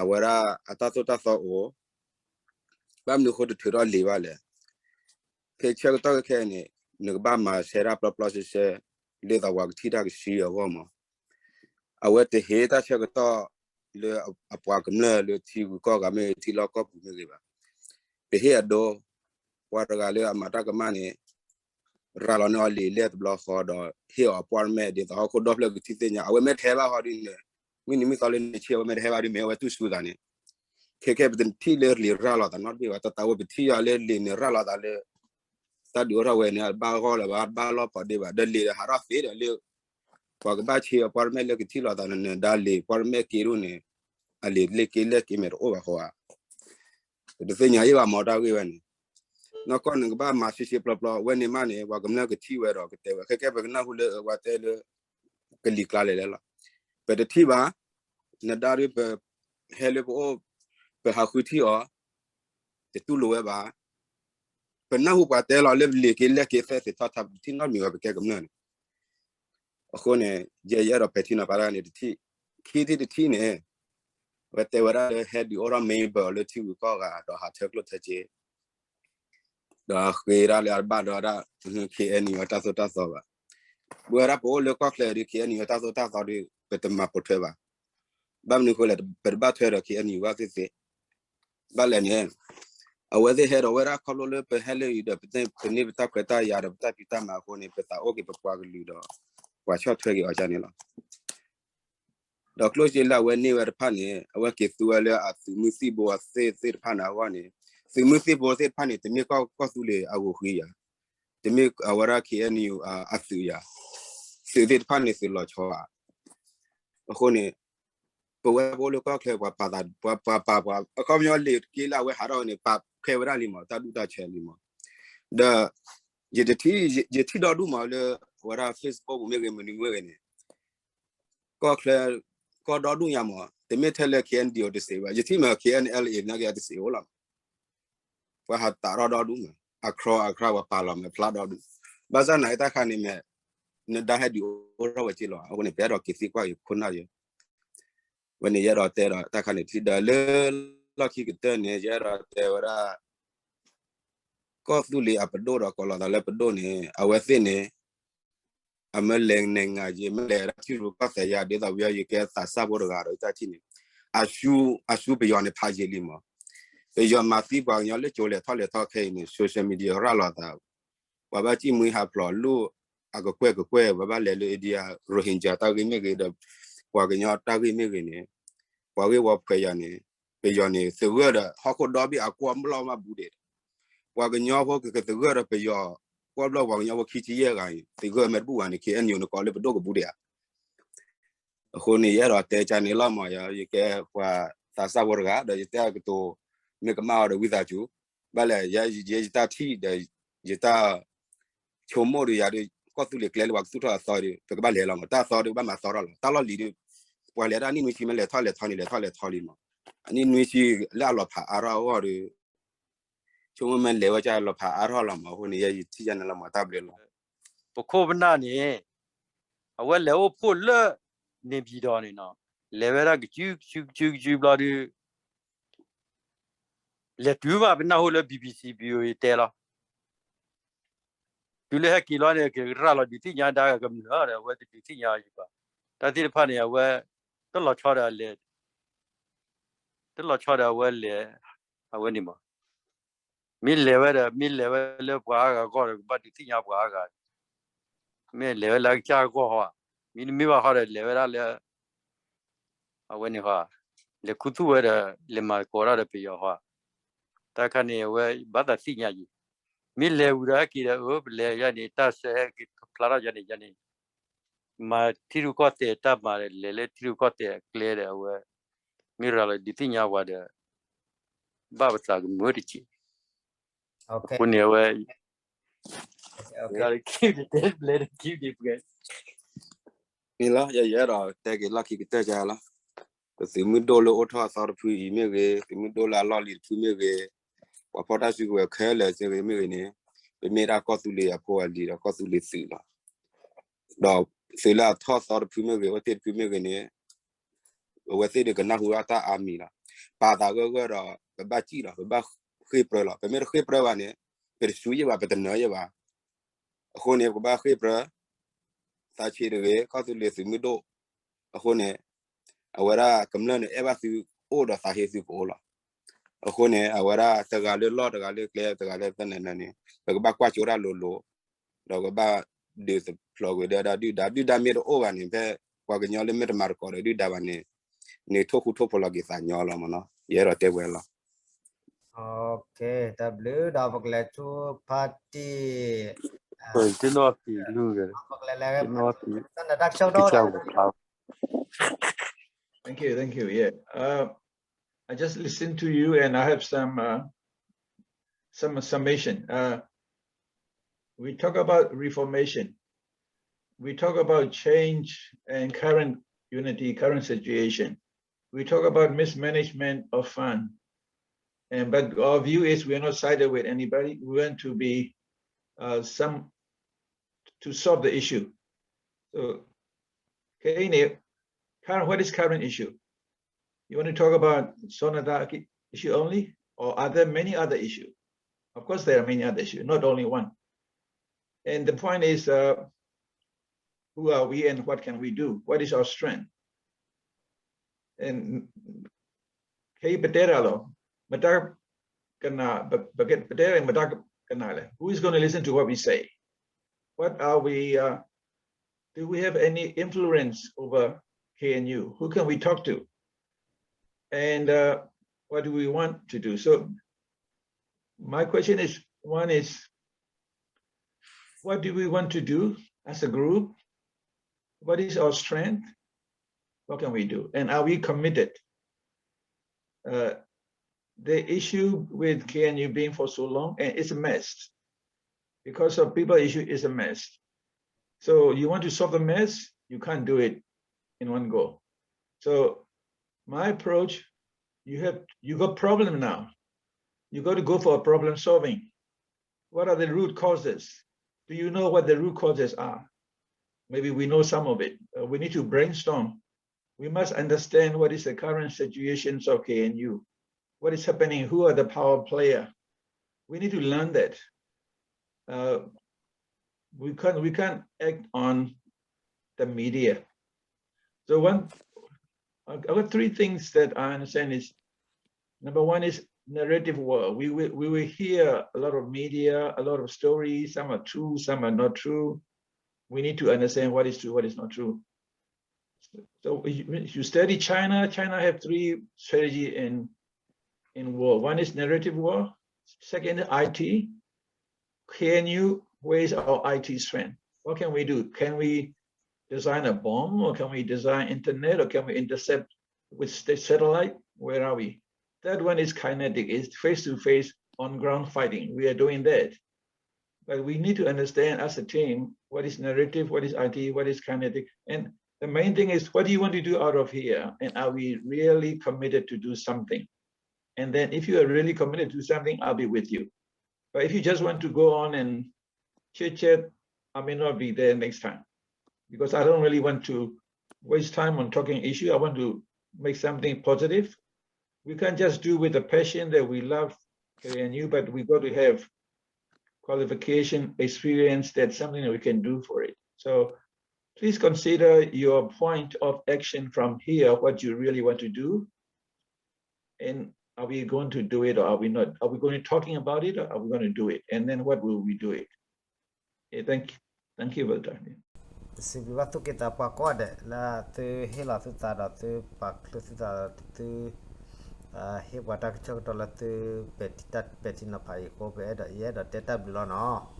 အဝဲဒၣ်အတၢ်သိၣ်တၢ်သီအိၣ် ဘၣ်မနုၤအဃိတထုးထီၣ်လံာ်ဘၣ်လဲၣ်. ဖဲဆၢကတီၢ်ခဲအံၤန့ၣ် နကဘၣ်မၤဆဲးတၢ်ပျီပျီဆှဲဆှဲ ဒ်သိးပှၤကထံၣ်တၢ်ကဆှီအဂီၢ်မး, အဝဲတဟ့ၣ်တၢ်ဆၢကတီၢ်လၢအပှၤကမျၢၢ်လၢထံဂုၤကီၢ်ဂၤမ့ၢ်ဂ့ၤ ထံလီၢ်ကီၢ်ပူၤမ့ၢ်ဂ့ၤဘၣ်. ပဟ့ၣ်အဒိ ပှၤတဂၤလၢအမၤတၢ်ကမၣ်န့ၣ် ရၤလီၤန့ၢ်အီၤလံာ်လဲၢ်တဘျီဃီဒီး ဟ့ၣ်အီၤအ appointment ဒ်သိးဟီၣ်ခိၣ်ဒီဖျၢၣ်ကထံၣ်သ့ၣ်ညါ အဝဲမ့ၢ်တဟဲဘၣ်ဟီဒ်န့ၣ် မုၢ်နံၤမုၢ်သီလၢနဆ့ အဝဲမ့ၢ်တဟဲဘၣ်ဒ်မ့ၢ်အဝဲတူၢ်ဆူသးန့ၣ်, ခဲခဲပတထံၣ်လၢလံာ်ရၤလီၤသးနီတဘ့ၣ်ဘၣ်, တၢ်သးဝဲပထံၣ်အီၤလၢလံာ်န့ၣ်ရၤလီၤသးလၢ တၢ်ဒုးအိၣ်ထီၣ်ဝဲန့ၣ် အဘၣ်ဂီၢ်လၢၤဘၣ် ဘၣ်လီၢ်ဖီးဒ့ဘၣ် ဒီးလံာ်ဒီးဟးထီၣ်သ့ဒီးလၢ ပှၤကဘၣ်ဆ့အ appointment လၢကထံၣ်လိာ်သးန့ၣ် နဒါလံာ် appointment က့ဒိၣ်န့ၣ် အလံာ်လ့ၢ်က့လဲၢ်က့မဲာ်တအိၣ်ဘၣ်ဃိဧါ. ပတသ့ၣ်ညါယံၣ်ဘၣ်မ့ၢ်တၢ်ဂ့ၢ်ဝဲန့ၣ်, နီၢ်ကီၢ်န့ၣ်ကဘၣ်မၤဆှဲဆှဲပျီပျီ ဝဲန့ၣ်မးန့ၣ် ပှၤကမျၢၢ်ကထံၣ်ဝဲဒီးကတဲဝဲ ခဲကဲပကနၢ်ဟူလၢအဝဲတဲလၢ ကလံၤကျါလဲၤလဲၣ်လီၤ. ပတထံၣ်ဘၣ်, နဒါဒ်ပ ဟဲလၢပအိၣ် ပဟးဃုထံၣ်အီၤ တတူၢ်လိာ်ဝဲဘၣ်. ပနၢ်ဟူပှၤတဲလီၤလၢပလံာ်က့လဲၢ်က့သဲသ့ၣ်ထီၣ်ထါ ပတထံၣ်နီတမံၤဝဲပကဲကမျၢၢ်န့ၣ် အဃိန့ၣ် ယဲယအဲၣ်ဒိးပဲာ်ထံနီၤဖးတၢ်န့ၣ်တထံၣ်, ခံထံၣ်တထံၣ်န့ၣ် ဝဲတဲဝဲဒၣ်လၢဟဲဒုးအိၣ်ထီၣ် member လၢထံဂုၤကီၢ်ဂၤဒီးဟးထၢကျိၣ်ထၢစ့ ဒီးဃ့ဒၣ်လၢအဘၣ်ဒီးဒၣ် KNU အတၢ်သိၣ်တၢ်သီဘၣ်. ပဝဲဒၣ်ပအိၣ်လၢကီၢ်ချၢဒီး KNU အတၢ်သိၣ်တၢ်သီဒီး ပတမၤပိာ်ထွဲဘၣ်. ဘၣ်မနုၤအဃိလဲၣ် ပတဘၣ်ထွဲဒီး KNU ဘၣ်သ့ၣ်သ့ၣ်. ဘၣ်လဲၣ်န့ၣ် အဝဲသ့ၣ်ဟဲဒီးဝဲဒၣ်ခီဖျိလၢပဟဲလၢအံၤဒီး ပန့ၢ်ပတၢ်ခွဲးတၢ်ယာ်ဒီးပတၢ်ဖံးတၢ်မၤအဃိန့ၣ် ပသးအိၣ်က့ၤပပှၤကလုာ်ဒီး ပှၤဆီၣ်ထွဲက့ၤအီၤဒ်န့ၣ်လီၤ. ဒီးကျိၣ်စ့လၢအဝဲန့ၢ်ဝဲတဖၣ်န့ၣ် အဝဲက့ၤသူဝဲလၢအသုးမုၢ်သံၣ်ဘိအသ့ၣ်တဖၣ်န့ၣ်အဂီၢ်န့ၣ် သုးမုၢ်သံၣ်ဘိသ့ၣ်တဖၣ်န့ၣ် တမ့ၢ်ကီၢ်သူလ့ၤအဂုၤဃံယၤ, တမ့ၢ်အဝဲဒၣ် KNU အသုးယၤ, သုးသ့ၣ်တဖၣ်န့ၣ်သုးလီၤဆီဧါ. အဃိန့ၣ် ပဝဲပအိၣ်လၢကီၢ်ချၢ ပှၤပာ်သး ပှၤပာ်ပှၤ အခီပညီလံာ်တက့လၢအဝဲဟးထီၣ်န့ၣ် ပာ်ဖဲဝဲဒၣ်လံမး တၢ်ဒူၣ်တၢ်ဆဲးလံမး. ဒီး ယထံၣ်ဒီဒူၣ်မးလၢ အဝဲဒၣ် Facebook ပူၤမ့ၢ်ဂ့ၤ မနုၤမ့ၢ်ဂ့ၤန့ၣ် ကီၢ်ချၢ ကီၢ်ဒီဒူၣ်ညါမး တမ့ၢ်ထဲလၢ KNDO တစံးဘၣ် ယထံၣ်မး KNLA နာ်က့အတစံးအိၣ်လီၤ. ပှၤဟးတးထီၣ်ဒီဒူၣ်မး အခီအခါပှၤပာ်လီၤမးဖျါဒီဒူၣ်. ဘၣ်ဆၣ်နာ်က့တၢ်ခါန့ၣ်မ့ၢ် နဒါဟဲဒုးအိၣ်ထီၣ်ဝဲက့လီၤ. အဃိန့ၣ် ပအဲၣ်ဒိးက့ၤသံကွၢ်က့ၤခိၣ်နၢ်ယဲ ဝဲန့ၣ်ယအဲၣ်ဒိးတဲဒီးတၢ်ခါန့ၣ်ထံၣ်ဒီးလၢ လီၢ်ခံကတၢၢ်န့ၣ် ယအဲၣ်ဒိးတဲဝဲဒၣ် ကီၢ်သူလ့ၤအပဒိၣ်ဒီးကိးလီၤသးလၢပဒိၣ်န့ၣ် အဝဲသ့ၣ်န့ၣ် အမ့ၢ်လဲၤနဲၣ်ငါယ့ မ့ၢ်လဲၤဒၣ်ထံရူၢ်ကီၢ်သဲးယၤ ဒ်သိးပယီၤယကဲသးစၢ်ဖိတဂၤဒီးတၢ်ထံၣ်န့ၣ် အစူ အစူပယီၤန့ၣ်ဖးယံာ်လံမး. ပယီၤမၤသံပှၤကညီလၢကၠိလဲၤထီၣ်လဲၤထီၣ်ခဲအံၤန့ၣ် social media ရၤလီၤသး ပှၤဘၣ်စံၣ်မှံဟးဖျိးလိၣ် အကကွဲၢ်ကကွဲၢ် ပှၤဘၣ်လဲၤလၢ India Rohingya တၢ်ဂ့ၢ်မ့ၢ်ဂ့ၤဒီး ပှၤကညီတၢ်ဂ့ၢ်မ့ၢ်ဂ့ၤန့ၣ် ပှၤဂ့ၢ်ဝီဖှဲးယၤန့ၣ် ပယီၤန့ၣ် သဂၢၢ်ဒီးဟီၣ်ခိၣ်ဒီဘ့ၣ်အကွီၢ်ဘျီၣ်မးဘူးဒဲး ပှၤကညီဖိကသဂၢၢ်ဒီးပယီၤ ကွီၢ်ဘျီၣ်ပှၤကညီဖိခံဆံယဲၢ်ဂၤအံၤ သဂၢၢ်မ့ၢ်တဘူၣ်ဘၣ်န့ၣ် KNU န့ၣ်ကိးလၢပဒိၣ်ကဘူးဒဲးဧါ. အဃိန့ၣ် ယအဲၣ်ဒိးတဲကန့ၣ်လီၤမး ယကဲပှၤသးစၢ်ဖိတဂၤ ဒီးယတဲအကတိၤ မ့ၢ်ကမၣ်အီၤဒီးဝံသးစူၤ ဘၣ်လဲၣ် ယတၢ်ထံၣ်ဒီး ယတၢ် ဆိကမိၣ်ဒီးယၤဒီး ကီၢ်သူလ့ၤကျဲလၢပှၤကသူၣ်ထီၣ်အသီဒီး ပကဘၣ်လဲၤလီၤမး တၢ်သီဒီးကဘၣ်မၤသီထီၣ်လီၤ တၢ်လီၢ်လံၤဒီး ပှၤလဲၤဒၣ်နံၣ်နွံဆံမ့ၢ်လဲၤထီၣ်လဲၤထီန့ၣ် လဲၤထီၣ်လဲၤထီလံမး အနံၣ်နွံဆံလၢအလီၤဖးအါထီၣ်အဂီၢ်ဒီး ဆိကမိၣ်မ့ၢ်လဲၤဝဲကၢ်လီၤဖးအါထီၣ်လီၤမး အဃိန့ၣ် ယဲယထံၣ်ယၤန့ၣ်လီၤမး တၢ်ဘျုးလီၤ. ပခိၣ်ပနၢ်န့ၣ် အဝဲလဲၤအိၣ်ဖှိၣ်လၢ နေပြည်တော်န့ၣ်နီၤ လဲၤဝဲဒၣ်ကစုကစုကစုကစုဘျီဒုး လဲၤတုၤမး ပနၢ်ဟူလၢ BBC VOA တဲလီၤ. တုၤလၢဟဲက့ၤလီၤန့ၣ် ကရၤလီၤဒုးသ့ၣ်ညါဒါကမျၢၢ်ဒီး အဝဲတဒုးသ့ၣ်ညါယံၤဘၣ်. တၢ်သ့ၣ်တဖၣ်န့ၣ် အဝဲ တလီၤဆီဒီးလဲၤ တလီၤဆီဒီးအဝဲလဲၤ အဝဲန့ၣ်မး မ့ၢ်လဲၤဝဲဒီး မ့ၢ်လဲၤဝဲလၢပှၤအါဂၤအဂီၢ်ဒီး ကဘၣ်ဒုးသ့ၣ်ညါပှၤအါဂၤ, မ့ၢ်လဲၤဝဲလၢအကစၢ်အဂီၢ်ဟီ, မ့တမ့ၢ်ဘၣ်ဟီဒီး လဲၤဝဲဒၣ်လၢ အဝဲန့ၣ်ဟီ, လဲၤခူသူၣ်ဝဲဒီး လဲၤမၤသကိးတၢ်ဒီးပယီၤဟီ, တၢ်ခါန့ၣ် အဝဲဘၣ်သးသ့ၣ်ညါယံၤ, မ့ၢ်လဲၤဝံၤဒီးဟဲက့ၤဒီး အၢ ပလဲၤယါန့ၣ် တၢ်ဆၢဟဲက့ၤဖျါထီၣ်ယါန့ၣ် ယါန့ၣ် မၤထံရူၢ်ကီၢ်သဲးတၢ်မၤဒီး လဲၤလၢထံရူၢ်ကီၢ်သဲးအကျဲဒီး အဝဲ မ့ၢ်ရၤလီၤဒုးသ့ၣ်ညါပှၤဒီး ဘၣ်ပသးကမၢတက့ၢ်. အဃိန့ၣ်အဝဲ မ့ၢ်လီၤ ယအဲၣ်ဒိးတဲက့ၤလီၢ်ခံကတၢၢ်ကလီၤ. ပသုးမုၢ်ဒိၣ်လၢအိၣ်ထီၣ်အသီတဖုအံၤမ့ၢ်ဂ့ၤ, သုးမုၢ်ဒိၣ်လၢအလီၢ်လံၤတဖုမ့ၢ်ဂ့ၤ, ပှၤဖီၣ်တၢ်စုကဝဲၤခဲလၢာ်စ့ၢ်ဂ့ၤမ့ၢ်ဂ့ၤန့ၣ်, ပမ့ၢ်ဒၣ်ကီၢ်သူလ့ၤအဖိအလံၤဒီးကီၢ်သူလ့ၤသုးလီၤ. ဒီးသုးလၢအထီၣ်သီတဖုမ့ၢ်ဂ့ၤ, အဝဲသ့ၣ်တဖုမ့ၢ်ဂ့ၤန့ၣ်, အဝဲသ့ၣ်န့ၣ်ကနၢ်ဟူဘၣ်တၢ်အါမံၤလီၤ. ပာ်သးဂၢၢ်ဂၢၢ်ဒီး ပဘၣ်စံၣ်လီၤ, ပဘၣ်ဃ့ၢ်ပြၢလီၤ. ပမ့ၢ်တဃ့ၢ်ပြၢဘၣ်န့ၣ် ပတစူၤယဲၢ်ဘၣ်, ပတနၢၤယဲၢ်ဘၣ်. အဃိန့ၣ် ပကဘၣ်ဃ့ၢ်ပြၢ သးဆံးတဂ့ၤ, ကီၢ်သူလ့ၤသုးမုၢ်ဒိၣ်, အဃိန့ၣ် အဝဲဒၣ်ကမျၢၢ်န့ၣ် အဲၣ်ဘၣ်သုအိၣ်ဒီးသးဟ့သုကအိၣ်လီၤ. အဃိန့ၣ် အဝဲဒၣ်တဂၤလၢလီၢ် တဂၤလၢကျဲ တဂၤလၢသနၢၣ်န့ၣ် ပကဘၣ်ကွၢ်ကၠိတၢ်လိၤလိၤ, ဒီးကဘၣ်ဒုးသဖျိးကွံာ်ဒီးဒုၣ်ဒါ, ဒုၣ်ဒါမ့ၢ်တအိၣ်ဘၣ်န့ၣ် ဖဲပှၤကညီလၢမ့ၢ်တမၤသကိးဒီးဒုၣ်ဒါဘၣ်န့ၣ် န့ၣ်ထိၣ်ဃူထိၣ်ဖိးလီၤက့ၤသးညီလီၤမးနီၤ. ယအဲၣ်ဒိးတဲဝဲလီၤ. တၢ်ဘျုးဒီးပကလဲၤဆူဖါတံၢ်, တနီၣ်သံးလူၤ, ပကလဲၤလဲၤ, တနီၣ်သံး, တၢ်နတၢ်ကစီၣ်ဒီး Thank you, thank you. Yeah. Uh, I just listened to you and I have some uh, some summation. Uh, we talk about reformation. We talk about change and current unity, current situation. We talk about mismanagement of fund. And but our view is we are not sided with anybody. We want to be uh, some to solve the issue. So, okay, current, what is current issue? You want to talk about Sonata issue only, or are there many other issues? Of course, there are many other issues, not only one. And the point is, uh, who are we and what can we do? What is our strength? And ခဲအံၤပတဲတၢ်လီၤ, မတၤကနၣ်, ပတဲမတၤကနၣ်လဲၣ်. Who is going to listen to what we say? What are we, uh, do we have any influence over K N U? Who can we talk to? And uh, what do we want to do? So my question is, one is, what do we want to do as a group? What is our strength? What can we do? And are we committed? Uh, the issue with K N U being for so long, and it's a mess. Because of people issue, it's a mess. So you want to solve the mess, you can't do it in one go. So my approach, you have, you got problem now. You got to go for a problem solving. What are the root causes? Do you know what the root causes are? Maybe we know some of it. Uh, we need to brainstorm. We must understand what is the current situations of K N U. What is happening? Who are the power player? We need to learn that. Uh, we can't we can't act on the media. So one, I got three things that I understand is, number one is narrative war. We will, we will hear a lot of media, a lot of stories. Some are true, some are not true. We need to understand what is true, what is not true. So you, you study China. China have three strategy in in war. One is narrative war. Second is I T. K N U, where is our I T strength? What can we do? Can we design a bomb, or can we design internet, or can we intercept with satellite? Where are we? Third one is kinetic, is face-to-face on-ground fighting. We are doing that. But we need to understand as a team what is narrative, what is I T, what is kinetic. And the main thing is, what do you want to do out of here? And are we really committed to do something? And then if you are really committed to something, I'll be with you. But if you just want to go on and chit chat, I may not be there next time because I don't really want to waste time on talking issue. I want to make something positive. We can't just do with the passion that we love K N U, but we got to have qualification, experience, that's something that we can do for it. So please consider your point of action from here, what you really want to do. And are we going to do it or are we not? Are we going to talking about it or are we going to do it? And then what will we do it? Okay, thank you. Thank you, Walter. စံးဘျုးဘၣ်သူၣ်က့သးပှၤကိးဂၤဒဲး လၢသုဟ့ၣ်လီၤသုသးဒီးသုပာ်ချူသုသးဒီးသု ဟ့ၣ်ပှၤတၢ်ကစီၣ်ကတီၢ်လၢသုပဲာ်ထံနီၤဖးအံၤအဃိ ပအဲၣ်ဒိး ယအဲၣ်ဒိးတဲတၢ်ဘျုးလီၤနီၤ.